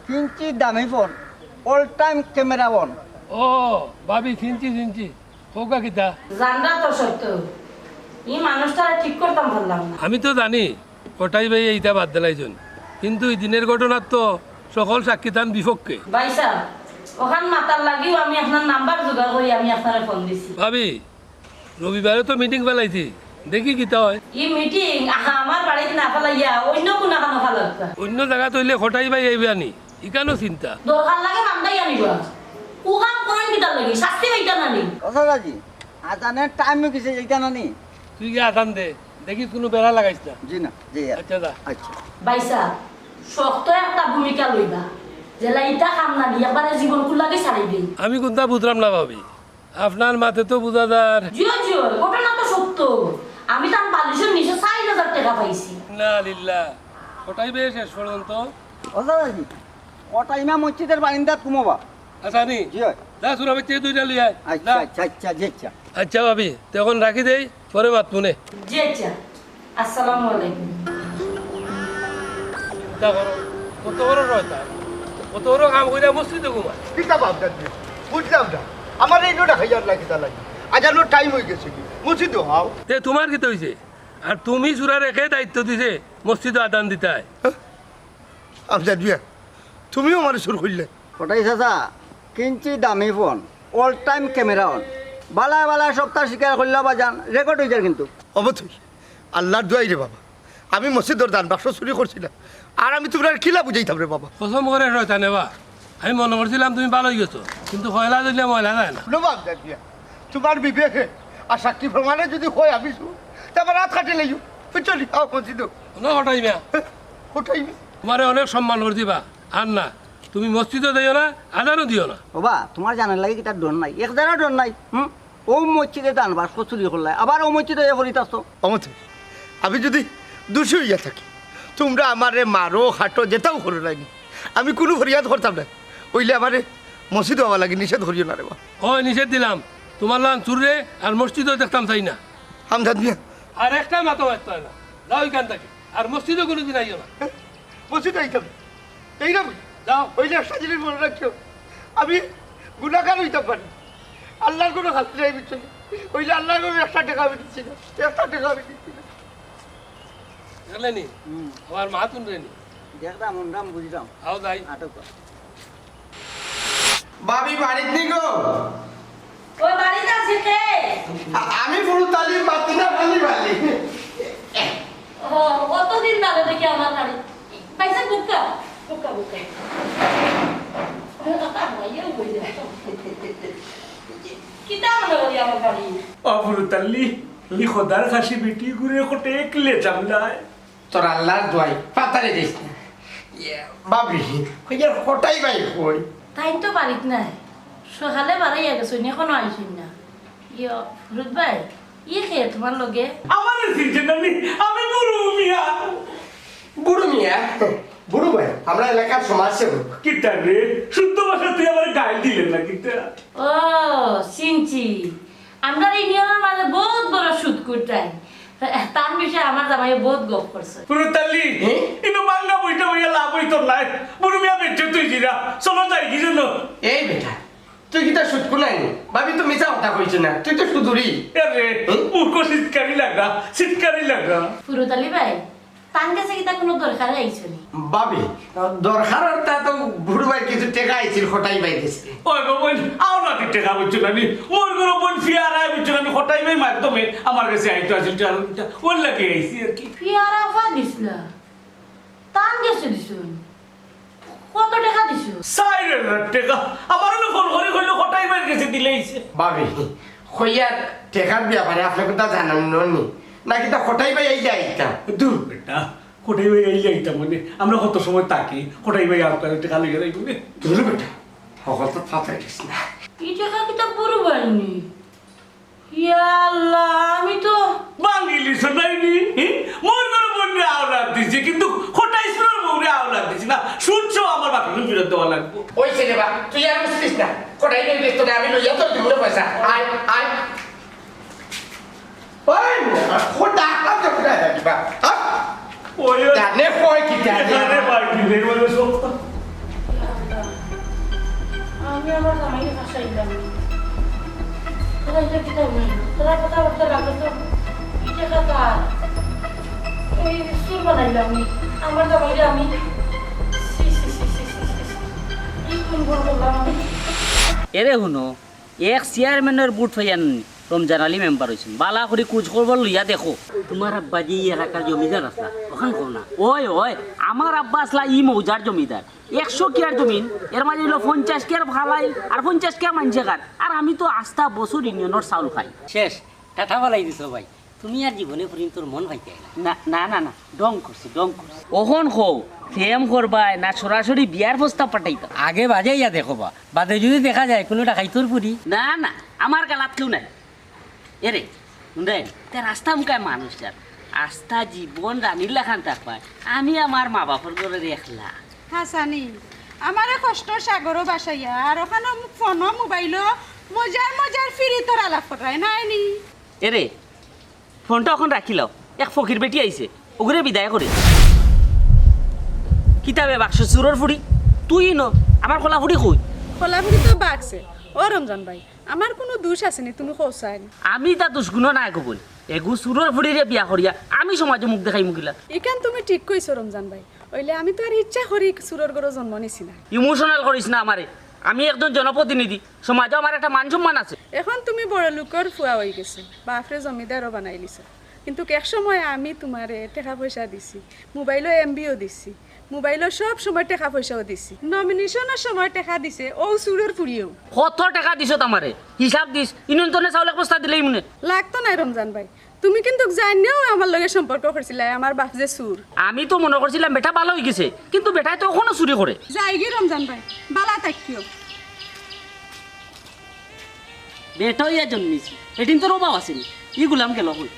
কিঞ্চিত দামি phone, all time camera on। ও, ভাবি, চিনছি, চিনছি। কউক্কা কিতা? জানরা তো সত্য, ই মানুষটারে ঠিক করতাম পারলাম না। আমি তো জানি, কটাই ভাইয়ে ইতা বাদ দিলাইছইন, কিন্তু ই দিনের ঘটনার তো সকল সাক্ষী তান বিপক্ষে। ভাইসাব, অখান মাতার লাগিউ আমি আপনার নাম্বার জোগাড় করি আমি আপনারে ফোন দিছি। ভাবি, রবিবারে তো মিটিং ফালাইছি, দেখি কিতা অয়। ই মিটিং, আহা, আমার বাড়িত না ফালাইয়া অইন্য কুনাখানো ফালাউক্কা। অইন্য জাগাত অইলে কটাই ভাই আইবা নি, ইখানও চিন্তা। দরকার লাগে মান্দাইয়া নিবা। অউ কাম করইন কিতার লাগি? শাস্তি পাইতা না নি? ও চাচাজি, আজানের টাইম অই গেছে, যাইতা না নি? তুই গিয়া আজান দে, দেখিস কুনু বেড়া লাগাইস না। জি না, জি আর। আচ্ছা, যা। আচ্ছা। ভাইসাব, শক্ত একটা ভূমিকা লইবা। যেলা ইতা কাম না নি, একবারে জীবন কুল্লাকে ছাড়ি দেই। আমি কুন্তা বুঝরাম না ভাবি, আপনার মাতে তো বুঝা যার। জিও, জিও, ঘটনা তো সত্য। আমি তান বালিশর নিচে চাইর হাজার টেকা পাইছি। ইন্না লিল্লাহ। কটাই ভাইয়ে শেষ পর্যন্ত। ও চাচাজি, কটাই মিয়া মসজিদর বারিন্দাত ঘুমাবা। আচ্ছা নি? জি অয়। যা, সুরা বাইচ্চা দুইটা লই আয়। আচ্ছা, যা। আচ্ছা, আচ্ছা, জি আচ্ছা। আচ্ছা ভাবি, তে অখন রাখি দেই, পরে মাতমুনে। জি আচ্ছা। আসসালামু আলাইকুম। চিন্তা করো, কত বড় শয়তান, কত বড় কাম কইরা মসজিদো ঘুমায়। কিতা বাপ দাদি, বুঝলাম না। আমার এই লোটা খাইয়ার লাগি তা লাগি। আজানোর টাইম অই গেছে কি? মসজিদো আও। তে তুমার কিতা অইছে? আর তুমি সুরারে কে দায়িত্ব দিছে মসজিদো আজান দিতায়? হ্যাঁ? আমজাদ মিয়া, তুমিও আমারে সুর করিলায়। কটাই চাচা, কিঞ্চিত দামি phone, all time camera on। বালায় বালায় সবতা স্বীকার করিলাও বা যান, রেকর্ড অই যার কিন্তু। অবশ্যই। আল্লার দোয়াই রে বাবা, আমি মসজিদর দান বাক্স চুরি করছি না। আর আমি তুমরারে কিলা বুঝাইতাম রে বাবা। কসম করে শয়তানে বা, আমি মনো করছিলাম তুমি ভালা অই গেছো, কিন্তু কয়লা ধরলে ময়লা যায় না। হুনো বাপ দাদিয়া, তুমার বিবেকে আর সাক্ষী প্রমাণে যুদি কয় আমি চুর, তে আমার আত কাটি লাইও। বুঝছো নি? আও মসজিদো। হুনো কটাই মিয়া। কটাই মিয়া। তুমারে অনেক সম্মান করছি বা, আর না, তুমি মসজিদো যাইও না, আজানও দিও না। ওবা, তুমার জানের লাগি কিতা ডর নাই? এক জারা ডর নাই। হুম? অউ মসজিদে দান বাক্স চুরি করলায়, আবার অউ মসজিদো ইয়া পড়িতাছো। অমতে, আমি যুদি দোষী অইয়া থাকি, তুমরা আমারে মারো, কাটো, যেতাউ করো নায়নি, আমি কুনু ফরিয়াদ করতাম নায়। অইলে আমারে মসজিদো আওয়ার লাগি নিষেধ করিও না রে বা। অয় নিষেধ দিলাম, তুমার লাখান চুররে আর মসজিদো দেখতাম চাই না। আমজাদ মিয়া। আর একটা মাতও মাততায় না, যাও ইখান থাকি। আর মসজিদো কুনুদিন আইও না। মসজিদো আইতাম। এই না বুঝি? যাও। অইলে একটা জিনিস মনো রাখিও, আমি গুনাগার অইতাম পারি, আল্লার কুনু শাস্তি নাই, বুঝছো নি? অইলে আল্লার কুনু একটা টেকা আমি দিছি না, একটা টেকা আমি দিছি না। দেখলে নি? হুম। আমার মা তুন রে নি। দেখলাম, হুনলাম, বুঝলাম। আও যাই। আটক কর। ভাবি বাড়িত নি গো? অউ বাড়িত আছে কে? আ-, আমি ফুরুত আলী, মাতি না বালি বালি। ও, কতদিন বাদে দেখি আমার বাড়ি। পয়সা বুকা, বুকা, বুকা। কিতা মনো করি আমার বাড়ি? ও ফুরুত আলী, ই খোদার খাসি বেটি ঘুরে কোটে একলে জামলায়। তোর আল্লার দোয়াই, পাতারে দিস না। ইয়ে, বাবরি, কই আর কটাই ভাই কই? তাইন তো বাড়িত নাই। সকালে বারাইয়া গেছইন, এখনো আইছইন না। ইয়ো, ফুরুত ভাই, ই কে তুমার লগে? আমারে চিনছে না নি? আমি বুরু মিয়া। বুরু মিয়া? বুরু ভাই, আমরা এলাকার সমাজসেবক। কিতা রে, শুদ্ধ ভাষা তুই আমার গাইল দিলে না কিতা? ও, চিনছি। আমরার ইউনিয়নর মাঝে বউত বড় সুদখুর তাইন। তান বিষয়ে আমার জামাইয়ে বউত গপ করছে। ফুরুতালি, হ্যাঁ? ইনো বাংলা বইটা বইয়া লাভ অইতো নায়। বুরু মিয়া বেঁচে তুই জিরা, চলো যাই কি জন্য? এই বেটা, তুই কিতা সুদখুর নায় নি? ভাবি তো মিছা কথা কইছে না, তুই তো সুদুরি। আরে, হ্যাঁ? মুখ সিটকারি লাগা, সিটকারি লাগা। ফুরুতালি ভাই, তান গেছে কিতা কুনু দরকারে আইছো নি? ভাবি, দরকার অর তা তো বুরু ভাইর কিছু টেকা আইছিল, কটাই ভাইর গেছে। ওই গো বইন, আও না ঠিক টেকা বুঝছো না নি? মোর গরু বইন ফিয়ারায় বুঝছো না নি? কটাই ভাইর মাধ্যমে আমার গেছে আইতো আছিল টেকা, ওর লাগি আইছি আর কি। ফিয়ারা আফা দিছলা? তান গেছে দিছইন? কত টেকা দিছো? চাইর হাজার টেকা। আমার অনো ফোন করি কইলো কটাই ভাইর গেছে দিলাইছে। ভাবি, কইয়ার টেকার ব্যাপারে আপনে কুন্তা জানইন নি? না কিতা কটাই ভাই আইলে আইতা? দূর বেটা, কটাই ভাই আইলে আইতা মানে? আমরা কত সময় থাকি, কটাই ভাই আর কয় টেকা লইয়া যাইবো নি? দূর বেটা, হকল তো ফাতাই দিস না। ই টেকা কিতা বুরু ভাইর নি? ইয়া আল্লাহ, আমি তো বাঙালি শোনাইনি, হি? মোর গরু বইনরে আওলাদ দিছি, কিন্তু কটাই সুরর বউরে আওলাদ দিছি না। শুনছো, আমার বাকি ফিরত দেওয়া লাগবো। ওই ছেলে বা, তুই আর বুঝতিস না। কটাই লই বেশ তোরে আমি লইয়া তোর দিমুরে পয়সা। আয়, আয়। ওই না, খোদা, খোদা, খোদা, খোদা, হ্যাঁ? ওই, ওই। জানে কয় কি জানে? জানে বাকি নেই, মানে, সব। আমি আমার জামাইরে ফাঁসাইলাম। তোরা এটা কিতা হইল? তোরা কথাবার্তা লাগে তো, এই টেকা কার? এই চুর বানাইলাম নি। আমার জামাইরে আমি, ছি, ছি, ছি। এই কোন ভুল করলাম আমি? এরে হুনো, এক চেয়ারম্যানর ভোট পাইয়া নি রমজান আলী মেম্বার অইছইন। বালা করি খুঁজ খবর লইয়া দেখো। তুমার আব্বা যে ই এলাকার জমিদার আছলা, অখান কও না। ওই, ওই, আমার আব্বা আছলা ই মৌজার জমিদার। একশো কিয়ার জমিন, এর মাঝে অইলো পঞ্চাশ কিয়ার ফালাই, আর পঞ্চাশ কিয়ার মানষে খার। আর আমি তো আস্তা বছর ইউনিয়নর চাউল খাই। শেষ, টাটা ফালাই দিছো ভাই। তুমি আর জীবনে পর্যন্ত মন পাইতায় না। না, না, না, না, ঢং করছি, ঢং করছি। অখন কও, প্রেম করবায় না সরাসরি বিয়ার প্রস্তাব পাঠাইতাম? আগে বাজাইয়া দেখো বা, বাদে যদি দেখা যায় কুনু ডাকাইতর ফুরি। না, না, আমার গালাত কেউ নাই। এরে, হুনরে, তে রাস্তা মুখায় মানুষ যার। আস্তা জীবন রানীর লাখান থাকবায়। আমি আমার মা বাপর ঘরর একলা। হাসানি, আমারে কষ্টর সাগরো ভাসাইয়া, আর অখানো ফোনো মোবাইলো মজার মজার ফিরিতর আলাপ কররায় নায় নি? এরে, ফোনটা অখন রাখিলাও, এক ফকির বেটি আইছে, অগুরে বিদায় করি। কিতা বে বাক্স চুরর ফুড়ি, তুই ইনো, আমার কলা ফুড়ি কই? কলা ফুড়ি তো বাগছে। ও রমজান ভাই, আমার কুনু দুষ আছে নি, তুমি কও চাইন। আমি তা দুষগুণ নাই কবুল, এগু চুরর ফুড়িরে বিয়া করিয়া আমি সমাজো মুখ দেখাইমু কিলা? ইখান তুমি ঠিক কইছো রমজান ভাই, অইলে আমি তো আর ইচ্ছা করি চুরর ঘরো জন্ম নিছি না। Emotional করিস না আমারে, আমি একজন জনপ্রতিনিধি, সমাজো আমার একটা মান সম্মান আছে। অখন তুমি বড় লোকর ফুয়া অইগেছো, বাপরে জমিদারও বানাইলিছো, কিন্তু এক সময় আমি তুমারে টেকা পয়সা দিছি, মোবাইলো এমবিও দিছি, মোবাইলো সব সময় টেকা পয়সাও দিছি, নমিনেশনর সময় টেকা দিছে অউ চুরর ফুড়িয়েও। কত টেকা দিছো তামারে? হিসাব দিস, ইনো তনে চাউল এক বস্তা দিলেই মনে। লাগতো নায় রমজান ভাই, তুমি কিন্তু জানিয়াও আমার লগে সম্পর্ক করছিলায়, আমার বাপ যে চুর। আমি তো মনো করছিলাম বেটা ভালা অইগেছে, কিন্তু বেটায় তো অখনো চুরি করে। যাইগি রমজান ভাই, ভালা থাকিও। বেটা অইয়া জন্মিছি, এটিন তোর অভাব আছে নি? ই গুলাম গেল কই?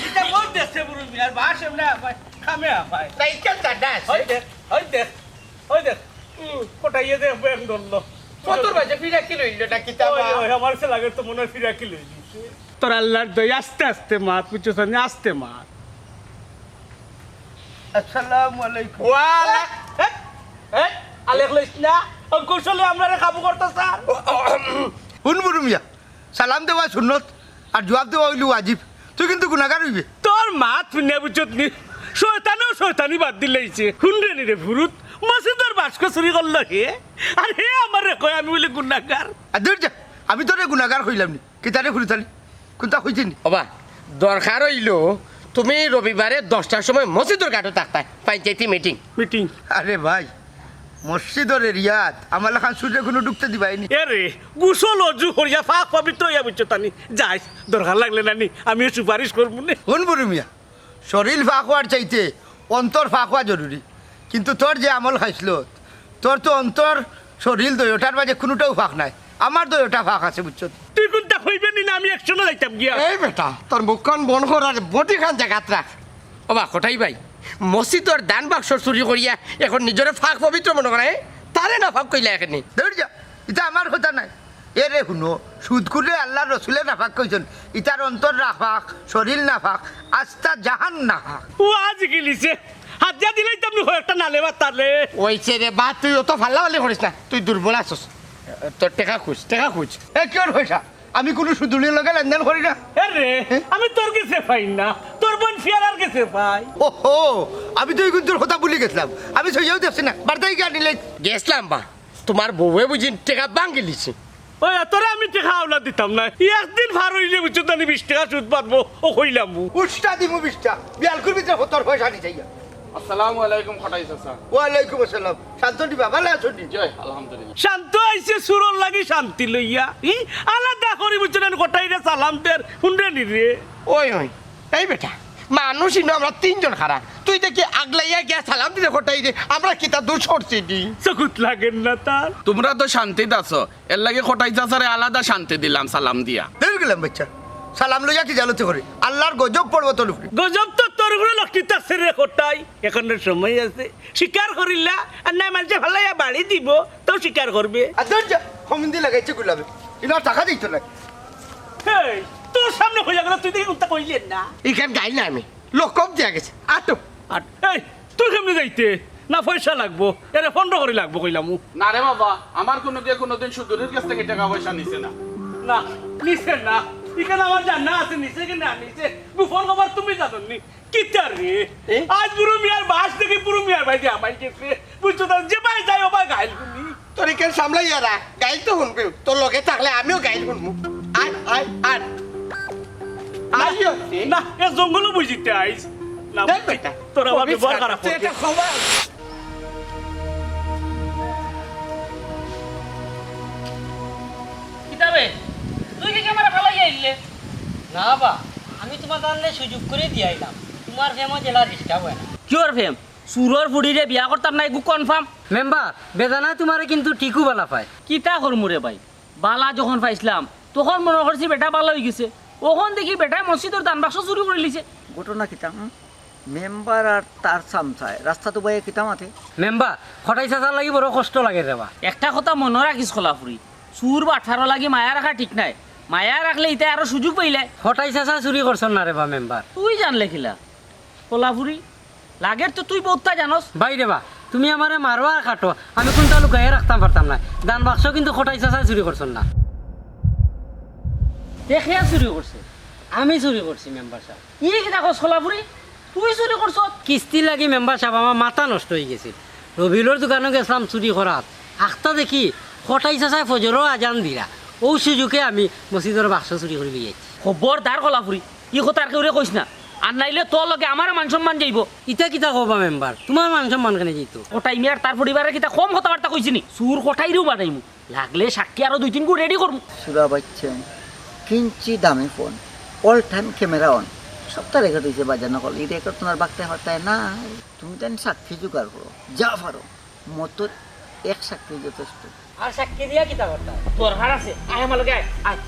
ইটা বহুত দেখছে বুরু মিয়ার বাস এমনে আপায়, খামে আপায়। সাইকেল চাড্ডা আছে। ওই দেখ, ওই দেখ, ওই দেখ। হুম, কটাইয়ে দে ব্যাগ ধরলো। কতর মাঝে ফিরাকি লইল না কিতা ওই, বা? ওই, আমার সে লাগে তো মনে হয় ফিরাকি লই দিছে। তোর আল্লাহর দয়া, আস্তে আস্তে মাত, বুঝছস নি? আস্তে মাত। আসসালামু আলাইকুম। ওয়ালা-, এ, এ, আলেক লইস না, অউ কৌশলে আমরারে কাবু করতা স্যার। ও, ও, হুন বুরু মিয়া, সালাম দেওয়া সুন্নত, আর জুয়াব দেওয়া অইলো ওয়াজিব। তুই কিন্তু গুনাগার অইবে। তোর মাত হুনিয়া বুঝছত নি, শয়তানেও শয়তানি বাদ দিলাইছে। হুনরে নি রে ফুরুত, মসজিদর বাস্ক চুরি করলো হে, আর হে আমারে কয় আমি বুলে গুনাগার। আর দূর যা, আমি তোরে গুনাগার কইলাম নি। কিতারে ফুরুতালি? কুনতা কইছি নি? ওবা, দরকার অইলো তুমি রবিবারে দশটার সময় মসজিদর ঘাটো থাকতায়, পঞ্চায়েতি মিটিং। মিটিং। আরে ভাই, মসজিদর এরিয়াত আমার লাখান চুররে কুনু ঢুকতে দিবায় নি? এরে, গোসল অজু করিয়া পাক পবিত্র অইয়া বুঝছত নি, যাইস, দরকার লাগলে নানি আমিও সুপারিশ করমু নে। হুন বুরু মিয়া, শরীল পাক অওয়ার চাইতে অন্তর পাক অওয়া জরুরি। কিন্তু তোর যে আমল খাইছলত, তোর তো অন্তর শরীল দুইওটার মাঝে কুনুটাও ফাঁক নাই, আমার দুইওটা ফাঁক আছে, বুঝছো? তুই কুনটা কইবে নি না, আমি একশনে যাইতাম গিয়া। এই বেটা, তোর মুখখান বন্ধ কর আর বটিখান জাগাত রাখ। ওবা কটাই ভাই, মসজিদর দান বাক্স চুরি করিয়া এখন নিজরে ফাঁক পবিত্র মনে করে, তারে না ফাঁক কইলা এখানে। ধৈর্য, ইটা আমার কথা নাই। এরে হুনো, সুদ করলে আল্লাহর রসুলে না ফাঁক কইছইন, ইতার অন্তর না ফাঁক, শরীল না ফাঁক, আস্তা জাহান না ফাঁক। ও আজ গিলিছে, হাত দিয়া দিলেই তো আপনি কয়েকটা নালে বা তালে। ওইছে রে বা, তুই অত ফাল্লাফাল্লি করিস না, তুই দুর্বল আছস। তোর টেকা খুঁজ, টেকা খুঁজ। এ, কিওর পয়সা? আমি কুনু সুদুলির লগে লেনদেন করি না। আরে, আমি তোর গেছে পাই না, তোর বোন ফিয়ারার গেছে পাই। ওহো, আমি তো ইগুনতর কথা ভুলি গেছলাম। আমি সইয়াও দেখছি না, বাড়িত গিয়া নিলে। গেছলাম বা, তুমার বউয়ে বুঝি টেকা ভাঙ্গিলিছে। ওই, তোরে আমি টেকা আওলা দিতাম না। একদিন ফার অইলে বুঝছো তো, আমি বিশ টেকা সুদ পারবো, ও কইলাম। উষ্টা দিমু বিশটা, বিয়ালকুর ভিতরে হতর পয়সা নিতে যাইয়া। আসসালামু আলাইকুম কটাই চাচা। ওয়ালাইকুম আসসালাম। শান্ত নি বাবা, ভালা আছো নি? জি, আলহামদুলিল্লাহ। শান্ত আইছে চুরর লাগি শান্তি লইয়া। ই আলাদা করি বুঝছো না, কটাইরে সালাম দের, হুনরে নি রে। ওই, ওই, এই বেটা, মানুষ ইনো আমরা তিনজন খাড়া, তুই দেখি আগলাইয়া গিয়া সালাম দিলে কটাইরে, আমরা কিতা দোষ করছি নি? চকুত লাগের না তার। তুমরা তো শান্তিত আছো, এরলাগি কটাই চাচারে আলাদা শান্তি দিলাম সালাম দিয়া। ধুর গেলাম বাচ্চা, সালাম লইয়া কি জালতি করে? আল্লাহর গজব পড়বো তোর উপরে। গজব তো তোর উপরে লক্ষ্মী থাকছে রে কটাই, এখনো সময় আছে। স্বীকার করিলা, আর না মানষে ফালাইয়া বাড়ি দিব, তাও স্বীকার করবে। আর ধৈর্য, হমিন্দি লাগাইছে গুলাবে, ইনো টাকা দিত না। এই, তোর সামনে হইয়া গেল, তুই দেখি উত্তা কইলেন না। ইখান গাইল না আমি, লোক কম দিয়া গেছে, আটো। আর এই, তুই কেমনে যাইতে? না পয়সা লাগবো, এরে পনেরো করি লাগবো কইলামু। না রে বাবা, আমার কুনু গিয়ে কুনুদিন সুদুলির গেছ থাকি টেকা পয়সা নিছে না। না, নিছে না। ইখান আমার জানা আছে, নিছে কি না নিছে, গোপন খবর তুমি জানো নি। কিতা রে? এ? আজ বুরু মিয়ার বাস দেখি বুরু মিয়ার বাড়িত দিয়া আমার গেছে। বুঝছো তো, যে বাড়ি যাই, ও বাড়ি গাইল হুনি। তোর ইখান সামলাইয়া রাখ, গাইল তো হুনবে। তোর লগে থাকলে আমিও গাইল হুনমু। আয়, আয়, আয়। আইও। না, এ জঙ্গলও বুঝিতে আইস। না, দেখ বেটা, তোর আমার অফিস ব্যবহার খারাপ তুই করবে। এটা খবর। কিতা বে? তুই কি ক্যামেরা ফালাই আইলে? না বা, আমি তুমার তানরে সুযোগ করি দিয়া আইলাম। তুমার প্রেমও জেলা disturb অয় না। কিওর প্রেম? চুরর ফুড়িরে বিয়া করতাম না, এগু confirm। মেম্বার, বেদানায় তুমারে কিন্তু ঠিকউ বালা পায়। কিতা করমু রে ভাই, বালা যখন পাইছলাম, তখন মনো করছি বেটা বালা অইগেছে, অখন দেখি বেটায় মসজিদর দান বাক্স চুরি করিলিছে। ঘটনা কিতা, হুম? মেম্বার আর তার চামচায় রাস্তাত উবাইয়া কিতা মাতে? মেম্বার, কটাই চাচার লাগি বড় কষ্ট লাগের রে বা। একটা কথা মনো রাখিস কলাফুরি, চুর বাটফারর লাগি মায়া রাখা ঠিক নায়, মায়া রাখলে ইতায় আরো সুযোগ পাইলায়। কটাই চাচায় চুরি করছইন না রে বা মেম্বার। তুই জানলে কিলা? কলাফুরি, লাগের তো তুই বউততা জানোস। ভাই রে বা, তুমি আমারে মারো আর কাটো, আমি কুনটা লুকাইয়া রাখতাম পারতাম না। দান বাক্স কিন্তু কটাই চাচায় চুরি করছইন না। তে কে চুরি করছে? আমি চুরি করছি মেম্বার সাব। ই কিতা কস কলাফুরি? তুই চুরি করছস? কিস্তির লাগি মেম্বার সাব আমার মাথা নষ্ট অইগেছিল। রবিউলর দোকানো গেছলাম চুরি করাত। আখতা দেখি কটাই চাচায় ফজরর আজান দিরা। অউ সুযোগে আমি মসজিদর বাক্স চুরি করি লই আইছি। খবরদার কলাফুরি, ই কথা আর কেউরে কইস না। আর নাইলে তোর লগে আমারও মান সম্মান যাইবো। ইতা কিতা কও বা মেম্বার? তুমার মান সম্মান কেনে যাইতো? কটাই মিয়ার তার পরিবারর কিতা কম কথাবার্তা কইছি নি? চুর কটাইরেও বানাইমু। লাগলে সাক্ষী আরো দুই তিনগু ready করমু। সুরা বাইচ্চেন, কিঞ্চি দামি phone, all time camera on, সবতা record অইছে বাজান অকল। ই record তুমার বাগতায় ফারতায় না, তুমি তাইন সাক্ষী জোগাড় করো, যা পারো। মতর এক সাক্ষী যথেষ্ট। আর সাক্ষী দিয়া কিতা করতাম? দরকার আছে। আয় আমার লগে আয়, আয়।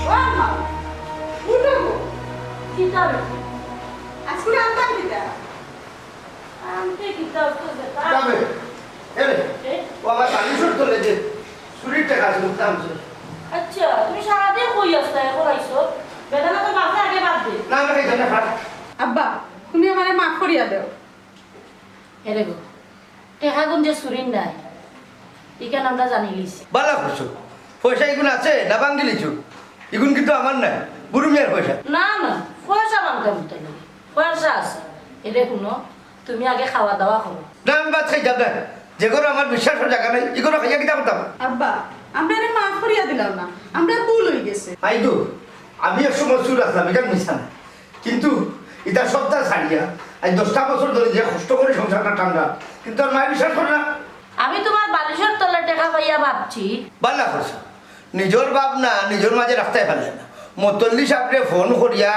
ও আম্মা, উঠো গো। কিতা রে? আজকে আনতাম কিতা? আনতে কিতা অত যেতা? যাবে। এ রে, এ? ও আমার বালিশর তলে যে চুরির টেকা আছে, বুঝতাম আছে। আচ্ছা, তুমি সারাদিন কই আছলা, এখন আইছো? বেদানা তো বাপে আগে বাদ দে। না, আমি খাইতাম না, খা। আব্বা, তুমি আমারে মাফ করিয়া দেও। এরে গো, টেকাগুন যে চুরির নায়, ইখান আমরা জানিলিছি। বালা করছো। পয়সা ইগুন আছে না ভাঙ্গিলিছো? ইগুন কিন্তু আমার নায়, বুরু মিয়ার পয়সা। না, না, পয়সা ভাঙ্গতাম তো নায়। পয়সা আছে। এরে হুনো, তুমি আগে খাওয়া দাওয়া করো। না, আমি ভাত খাইতাম না। যে ঘরো আমার বিশ্বাসর জাগা নাই, ই ঘরো খাইয়া কিতা করতাম? আব্বা, আমরা এরে মাফ করিয়া দিলাম না, আমরা ভুল অইগেছে। আইগো, আমি এক সময় চুর আছলাম, ইখান মিছা না। কিন্তু ইতা সবতা ছাড়িয়া আজ দশটা বছর ধরি যে কষ্ট করি সংসারটা টানরাম, কিন্তু আর মায় বিশ্বাস করে না। আমি তুমার বালিশর তলে টেকা পাইয়া ভাবছি। বালা করছো। নিজর ভাবনা নিজর মাঝে রাখতায় পারলায় না। মতল্লি সাবরে ফোন করিয়া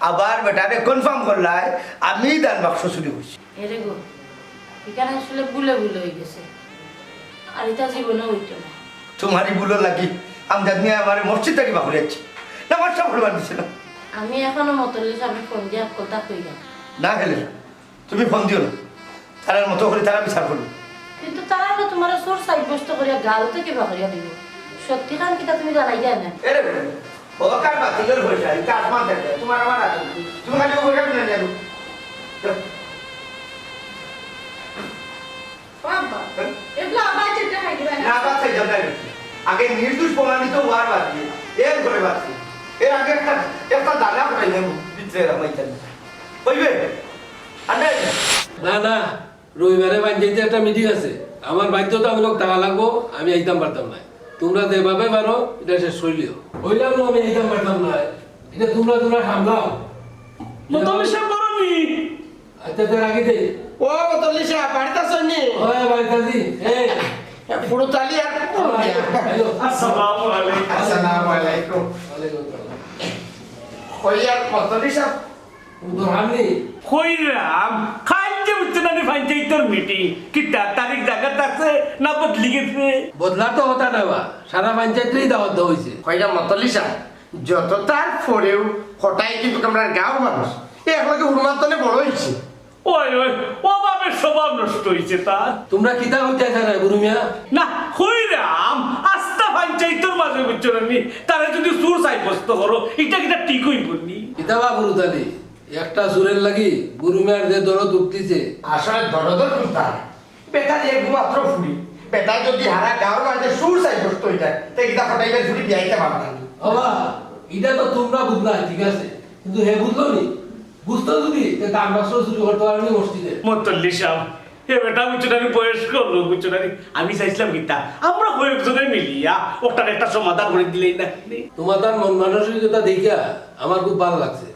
আবার বেটারে confirm করলায় আমি দান বাক্স চুরি করছি। এরে গো, ইখান আসলে ভুলে ভুলে অইগেছে, আর ইতা জীবনে অইতো না। তুমার ই ভুলর লাগি আমজাদ মিয়ায় আমারে মসজিদ থাকি বার করিয়া দিছে। নামাজ পড়বার দিছে না। আমি এখনো মতল্লি সাবরে ফোন দিয়া কথা কইরাম। না, হেলে না। তুমি ফোন দিও না। তারার মতো করি তারা বিচার করবো। কিন্তু তারা তো তুমারে চুর সাব্যস্ত করিয়া গাঁও থাকি বার করিয়া দিবো। সত্যিখান কিতা তুমি জানাইরায় না? এরে বেটা, ও কার বাতিলর পয়সা, ইটা আসমান থাকি, তুমার আমার আছে। তুমি খালি ও পয়সা কিনে নিয়ে আনো। ও আব্বা, হ্যাঁ? এবলা আবার যেটা খাই দিবা না? না, আবার খাই যাবে না। আগে নির্দোষ প্রমাণিত অওয়ার বাদে, এর ঘরে বাঁচি। এর আগে একটা, একটা দানা পড়াইলাম ভিতরে রামাইতাম। কইবে? আরে না, না, রবিবারে পঞ্চায়েতে একটা মিটিং আছে, আমার বাধ্যতামূলক থাকা লাগবো, আমি আইতাম পারতাম না। তুমরা যেভাবে পারো, ইটা শেষ করিলিও। কইলাম না আমি আইতাম পারতাম না, ইটা তুমরা, তুমরা সামলাও। মতল্লি সাব বড় নি। আচ্ছা, আচ্ছা, রাখি দে। ও মতল্লি সাব, বাড়িত আছইন নি? ওই, বাড়িত আছি। এই। এ, ফুরুতালি আর হ্যালো। আসসালামু আলাইকুম। আসসালামু আলাইকুম। ওয়ালাইকুম আসসালাম। কই আর মতল্লি সাব? ও তো হামনি। কইরাম, কাইল যে বুঝছো না নি পঞ্চায়েতর মিটিং, কিতা তারিখ জাগাত আছে না বদলি গেছে? বদলার তো কথা না বা, সারা পঞ্চায়েতরেই দাওয়াত দেওয়া অইছে। কইরাম মতল্লি সাব, যত তার পরেও কটাই কিন্তু আমরার গাঁওর মানুষ, এ একলগে হুরমার তনে বড় অইছে। ওই, ওই, অভাবে স্বভাব নষ্ট অইছে তার। তুমরা কিতা কইতায় চাও না, বুরু মিয়া? না, কইরাম, আস্তা পঞ্চায়েতর মাঝে বুঝছো না নি, তারে যদি চুর সাব্যস্ত করো, ইটা কিতা ঠিক অইবো নি? কিতা বা ফুরুতালি, একটা চুরর লাগি বুরু মিয়ার যে দরদ উঠতিছে। আসলে দরদর কথা, বেটার একমাত্র ফুরি, বেটা যদি হারা গাঁওর মাঝে চুর সাব্যস্ত অইযায়, তে কিতা কটাই ভাইর ফুরি বিয়া দিতাম পারতাম নি? ও বা, ইটা তো তুমরা বুঝলায়, ঠিক আছে, কিন্তু হে বুঝলো নি? বুঝতো যদি, তে দান বাক্স চুরি করতো পারলো নি মসজিদে। মতল্লি সাব, এ বেটা বুঝছো না নি, বয়স্ক লোক বুঝছো না নি, আমি চাইছিলাম কিতা, আমরা কয়েকজনে মিলিয়া ওটার একটা সমাধান করি দিলেই না নি? তুমার তার মন মানসিকতা দেখিয়া আমার খুব ভালা লাগছে।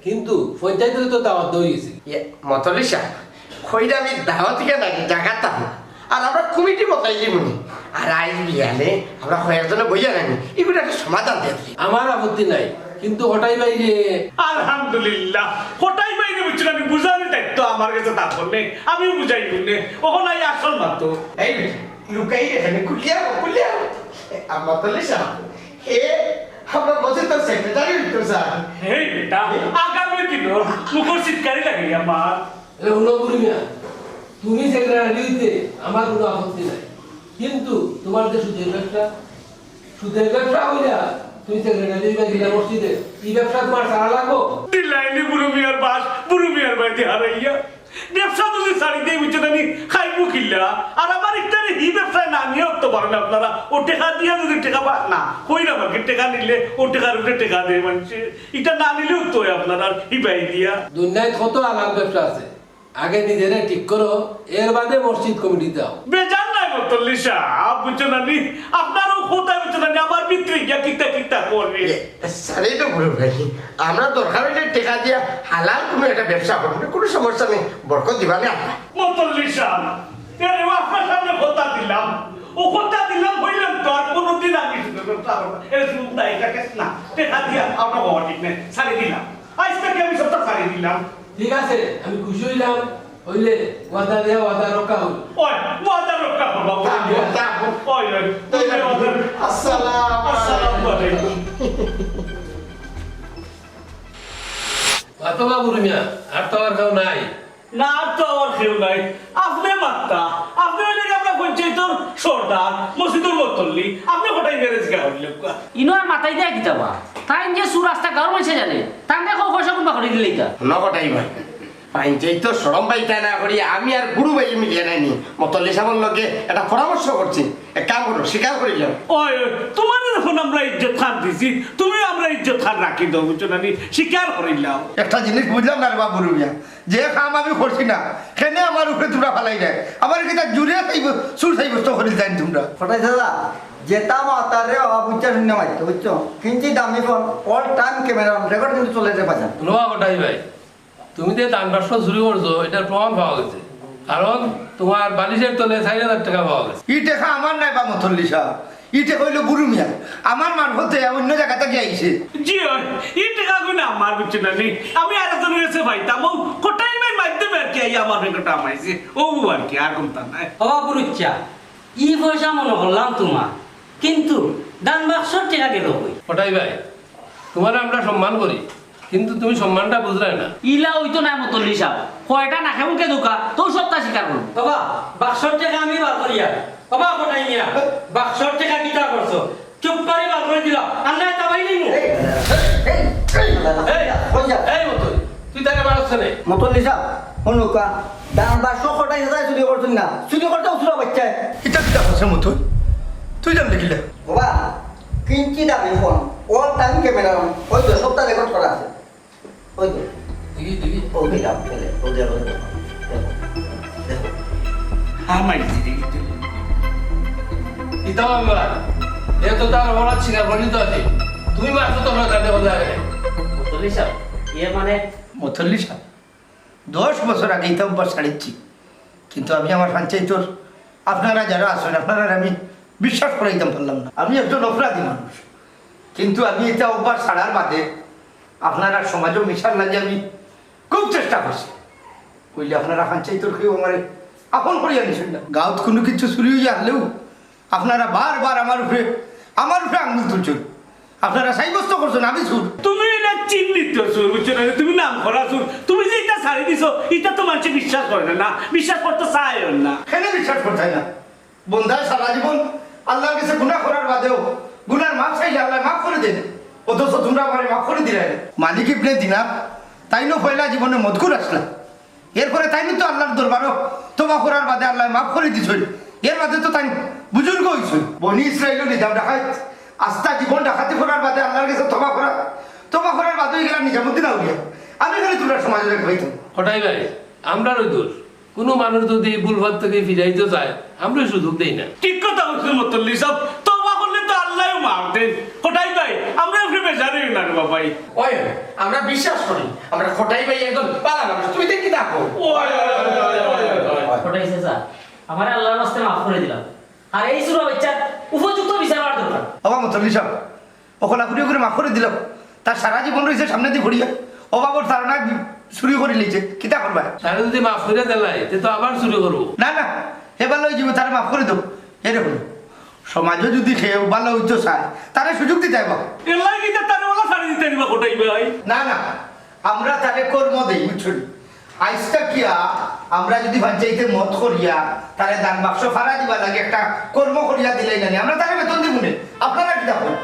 কিন্তু পঞ্চায়েতরে তো দাওয়াত দেওয়া অইছে। ইয়ে, মতল্লি সাব, কইরাম আমি দাওয়াত কিতা নায়, জাগাত থাকো। আর আমরা কমিটি বদলাই দিমু নি। আর আইজ বিয়ানে আমরা কয়েকজনে বইয়া নানি, ইগুর একটা সমাধান দিয়া দিই। আমার আপত্তি নাই, কিন্তু কটাই ভাইরে। আলহামদুলিল্লাহ, কটাই ভাইরে বুঝছো না নি, বুঝানির দায়িত্ব আমার গেছে থাকবো নে, আমিউ বুঝাইমু নে। অখন আই আসল মাত। এই বেটা, লুকাই রে, এখানে খুলিয়া, খুলিয়া। এ, মতল্লি সাব, এ, আমরার মসজিদর সেক্রেটারি অইতো স্যার। এই বেটা, আগামী দিনও মুখর সিটকারি লাগে আমার। এ, হুনো বুরু মিয়া, তুমি সেক্রেটারি অইতে আমার কোনো আপত্তি নাই, কিন্তু তুমার যে সুদের ব্যবসা, সুদের ব্যবসা অইয়া তুমি সেক্রেটারি অইবা গিলা মসজিদে, ই ব্যবসা তুমার ছাড়া লাগবো? দিলাইনি বুরু মিয়ার বাস, বুরু মিয়ার বাড়িতে হারাইয়া। ব্যবসা যদি ছাড়ি দেই, বুঝছো না নি, খাইমু কিলা? আর আমার ইটারে হি ব্যবসায় না নিয়া উঠতে পারইন আপনারা। ও টেকা দিয়া যদি টেকা পা-, না, কইরাম আর কি, টেকা নিলে ও টেকার উপরে টেকা দেয় মানষে। ইটা না নিলেও তো অয় আপনারার হিবাই দিয়া। দুনিয়াত কত হালাল ব্যবসা আছে, আগে নিজেরে ঠিক করো, এর বাদে মসজিদ কমিটি দাও। বেজার নাই মতল্লি সাব, বুঝছো না নি? আপনার ও কথা বুঝছো না নি, আমার ভিতরে গিয়া কিতা কিতা করে। এ, স্যার, এই তো বুরু ভাই, আমরা দরকার অইলে টেকা দিয়া হালাল কোনো একটা ব্যবসা করবো, কোনো সমস্যা নেই, বরকত দিবা নে আল্লায়। মতল্লি সাব, এরে আপনার সামনে কথা দিলাম, ও কথা দিলাম, কইলাম তো আর কোনোদিন আমি সুদের ব্যবসা করবো না। এরে শুনুন না, ইটা কেস না, টেকা দিয়া আপনার বাবা ঠিক নাই, ছাড়ি দিলাম। আইজ থাকি আমি সবটা ছাড়ি দিলাম। ঠিক আছে, আমি খুশি অইলাম। অইলে ওয়াদা দেয়া ওয়াদা রক্ষা অইলো। ওই, ওয়াদা রক্ষা করবা, ওয়াদা। ওই, ওই, তুমি ওয়াদা। আসসালামু আসসালামু আলাইকুম। আলাইকুম। মাতো বা বুরু মিয়া, আর তো আর কেউ নাই। না, আর তো আমার কেউ নাই। আপনে মাত্তা, আপনে অইলে গি আমরা পঞ্চায়েতর সর্দার, মসজিদর মতল্লি, আপনে কটাই ম্যানেজ গা হইলে। ইনো আর মাতাই দেয় কিতা বা? তাইন যে চুর আস্তা গাঁওর মানষে জানে, তানরে কও পয়সা কুনবা করি দিলে ইতা। ন কটাই ভাই, পঞ্চায়েতর শরম পাইতা না করি আমি আর বুরু ভাই মিলিয়া নানি, মতল্লি সাবর লগে একটা পরামর্শ করছি। এক কাম করো, স্বীকার করিলাও। ওই, ওই, তুমারে যখন আমরা ইজ্জত খান দিছি, তুমিও আমরার ইজ্জত খান রাখি দেও, বুঝছো না নি? স্বীকার করিলাও। একটা জিনিস বুঝলাম না রে বা বুরু মিয়া, যে কাম আমি করছি না, কেনে আমার উপরে তুমরা ফালাই দেয়। আমার কিতা জুরে সাব্য-, চুর সাব্যস্ত করি যাইন তুমরা। কটাই দাদা, যেতা মাতারে অবা বুঝছো শুনে মাততো, বুঝছো? কিঞ্চি দামি phone, all time camera on, record কিন্তু চলে রে বাজান। হুনো কটাই ভাই, তুমি যে দান বাক্স চুরি করছো, ইটার প্রমাণ পাওয়া গেছে। কারণ তুমার বালিশর তলে চাইর হাজার টেকা পাওয়া গেছে। ই টেকা আমার নায় বা মতল্লি সাব, ইটা কইলো বুরু মিয়া, আমার মারফতে অন্য জাগা থাকি আইছে। জি অয়, ই টেকাগুন আমার, বুঝছো না নি? আমি আরেকজনর গেছে পাইতাম, অউ কটাই ভাইর মাধ্যমে আর কি আইয়া আমার পকেটে হামাইছে। অউ আর কি, আর কুন্তা নায়। ওবা বুরুচ্চা, ই পয়সা মনো করলাম তুমার, কিন্তু দান বাক্সর টেকা গেল কই? কটাই ভাই, তুমারে আমরা সম্মান করি, কিন্তু তুমি সম্মানটা বুঝরায় না। ইলা অইতো নায় মতল্লি সাব, কয়টা নাকে মুখে ধুকা, তেউ সবটা স্বীকার করবো। ওবা, বাক্সর টেকা আমি বার করিয়ার। ওবা কটাই মিয়া, বাক্সর টেকা কিতা করছো? চুপ করি বার করি দিলাও, আর নায় তাবাই নিমু। এই, এই, এই, এই, এই, কই যা? এই মতই, তুই তারে মারছ কেনে? মতল্লি সাব, হুনউক্কা, দান বাক্স কটাই দাদায় চুরি করছইন না, চুরি করছে অউ চুরর বাইচ্চায়। ইটা কিতা করছে মতই? তুই জানলে কিলা? ওবা, কিঞ্চিত দাবি phone, all time camera on, অউ তো সবটা record করা আছে। অউ তো। দেখি, দেখি। অউ দেখো, অউ দেখো, অউ দেখো। দেখো, দেখো। আমার দিদি কিন্তু। কিতা মামলা? এ তো তার অপরাধ স্বীকার করিলিতো আছে। তুমি মারছো তো না, তাতে বলা যায়। মতল্লি সাব, ইয়ে মানে মতল্লি সাব, দশ বছর আগে ইতা অভ্যাস ছাড়িছি, কিন্তু আমি আমার পঞ্চায়েতর আপনারা যারা আছইন, আপনারারে আমি বিশ্বাস করাইতাম পারলাম না। আমি একজন অপরাধী মানুষ, কিন্তু আমি ইতা অভ্যাস ছাড়ার বাদে আপনারার সমাজো মিশার লাগি আমি খুব চেষ্টা করছি। কইলে আপনারা পঞ্চায়েতর কেউ আমারে আপন করিয়া নিছইন না। গাঁওত কুনু কিছু চুরি অইয়া হারলেও আপনারা বারবার আমার উপরে, আমার উপরে আঙ্গুল তুলছইন। আপনারা সাব্যস্ত করছইন আমি চুর। তুমি অইলা চিহ্নিত চুর, বুঝছো না? তুমি নাম করা চুর। তুমি যে ইটা ছাড়ি দিছো, ইটা তো মানষে বিশ্বাস করে না, না, বিশ্বাস করতে চায়ও না। কেনে বিশ্বাস করতায় না? বন্দায় সারা জীবন আল্লার গেছে গুনা করার বাদেও গুনার মাফ চাইলে আল্লায় মাফ করি দেইন, অথচ তুমরা আমারে মাফ করি দিলায় না। মালিক ইবনে দিনার, তাইনও পয়লা জীবনে মদখুর আছলা, এরপরে তাইনও তো আল্লার দরবারো তওবা করার বাদে আল্লায় মাফ করি দিছইন, এর বাদে তো তাইন বুজুর্গ অইছইন। বনি ইসরাইলর নিজাম ডাকাইত, আস্তা জীবন ডাকাতি করার বাদে আল্লার গেছে তওবা করা, তওবা করার বাদে অইগেলা নিজামুদ্দিন আউলিয়া। আমি কেনে তুমরার সমাজো রেখে পাইতাম? কটাই ভাই, আমরারও দোষ। কুনু মানুষ যুদি ভুল পথ থাকি ফিরাইতো চায়, আমরা সুযোগ দেই না। ঠিক কথা কইছইন মতল্লি সাব, তওবা করলে তো আল্লায়ও মাফ দেইন। কটাই ভাই, আমরার উপরে বেজার অইও না রে বাবাই। অয়, আমরা বিশ্বাস করি, আমরা কটাই ভাই একজন ভালা মানুষ, তুমি দেখি থাকো। কটাই চাচা, আমারে আল্লার ওয়াস্তে মাফ করি দিলাও। আর এই চুরর বাইচ্চার উপযুক্ত বিচার অওয়ার দরকার। ওবা মতল্লি সাব, অকলা করি করি মাফ করি দিলাও। তার সারা জীবন রইছে সামনেদি পড়িয়া। অভাবর তাড়নায় চুরি করিলাইছে, কিতা করবায়? তারে যুদি মাফ করি দিলায়, তে তো আবার চুরি করবো। না, না, হে ভালা অইযিবো, তারে মাফ করি দেও। এরে হুনো, সমাজো যুদি কেউ ভালা অইতো চায়, তারে সুযোগ দিতায় অইবো। এরলাগি কিতা তারে অলা ছাড়ি দিতায় অইবো কটাই ভাই? না, না, আমরা তারে কর্ম দেই, বুঝছো নি? আইজ থাকিয়া আমরা যুদি পঞ্চায়েতে মত করিয়া তারে দান বাক্স ফাড়া দিবার লাগি একটা কর্ম করিয়া দিলাই না নি, আমরা তারে বেতন দিমু নে। আপনারা কিতা কইন?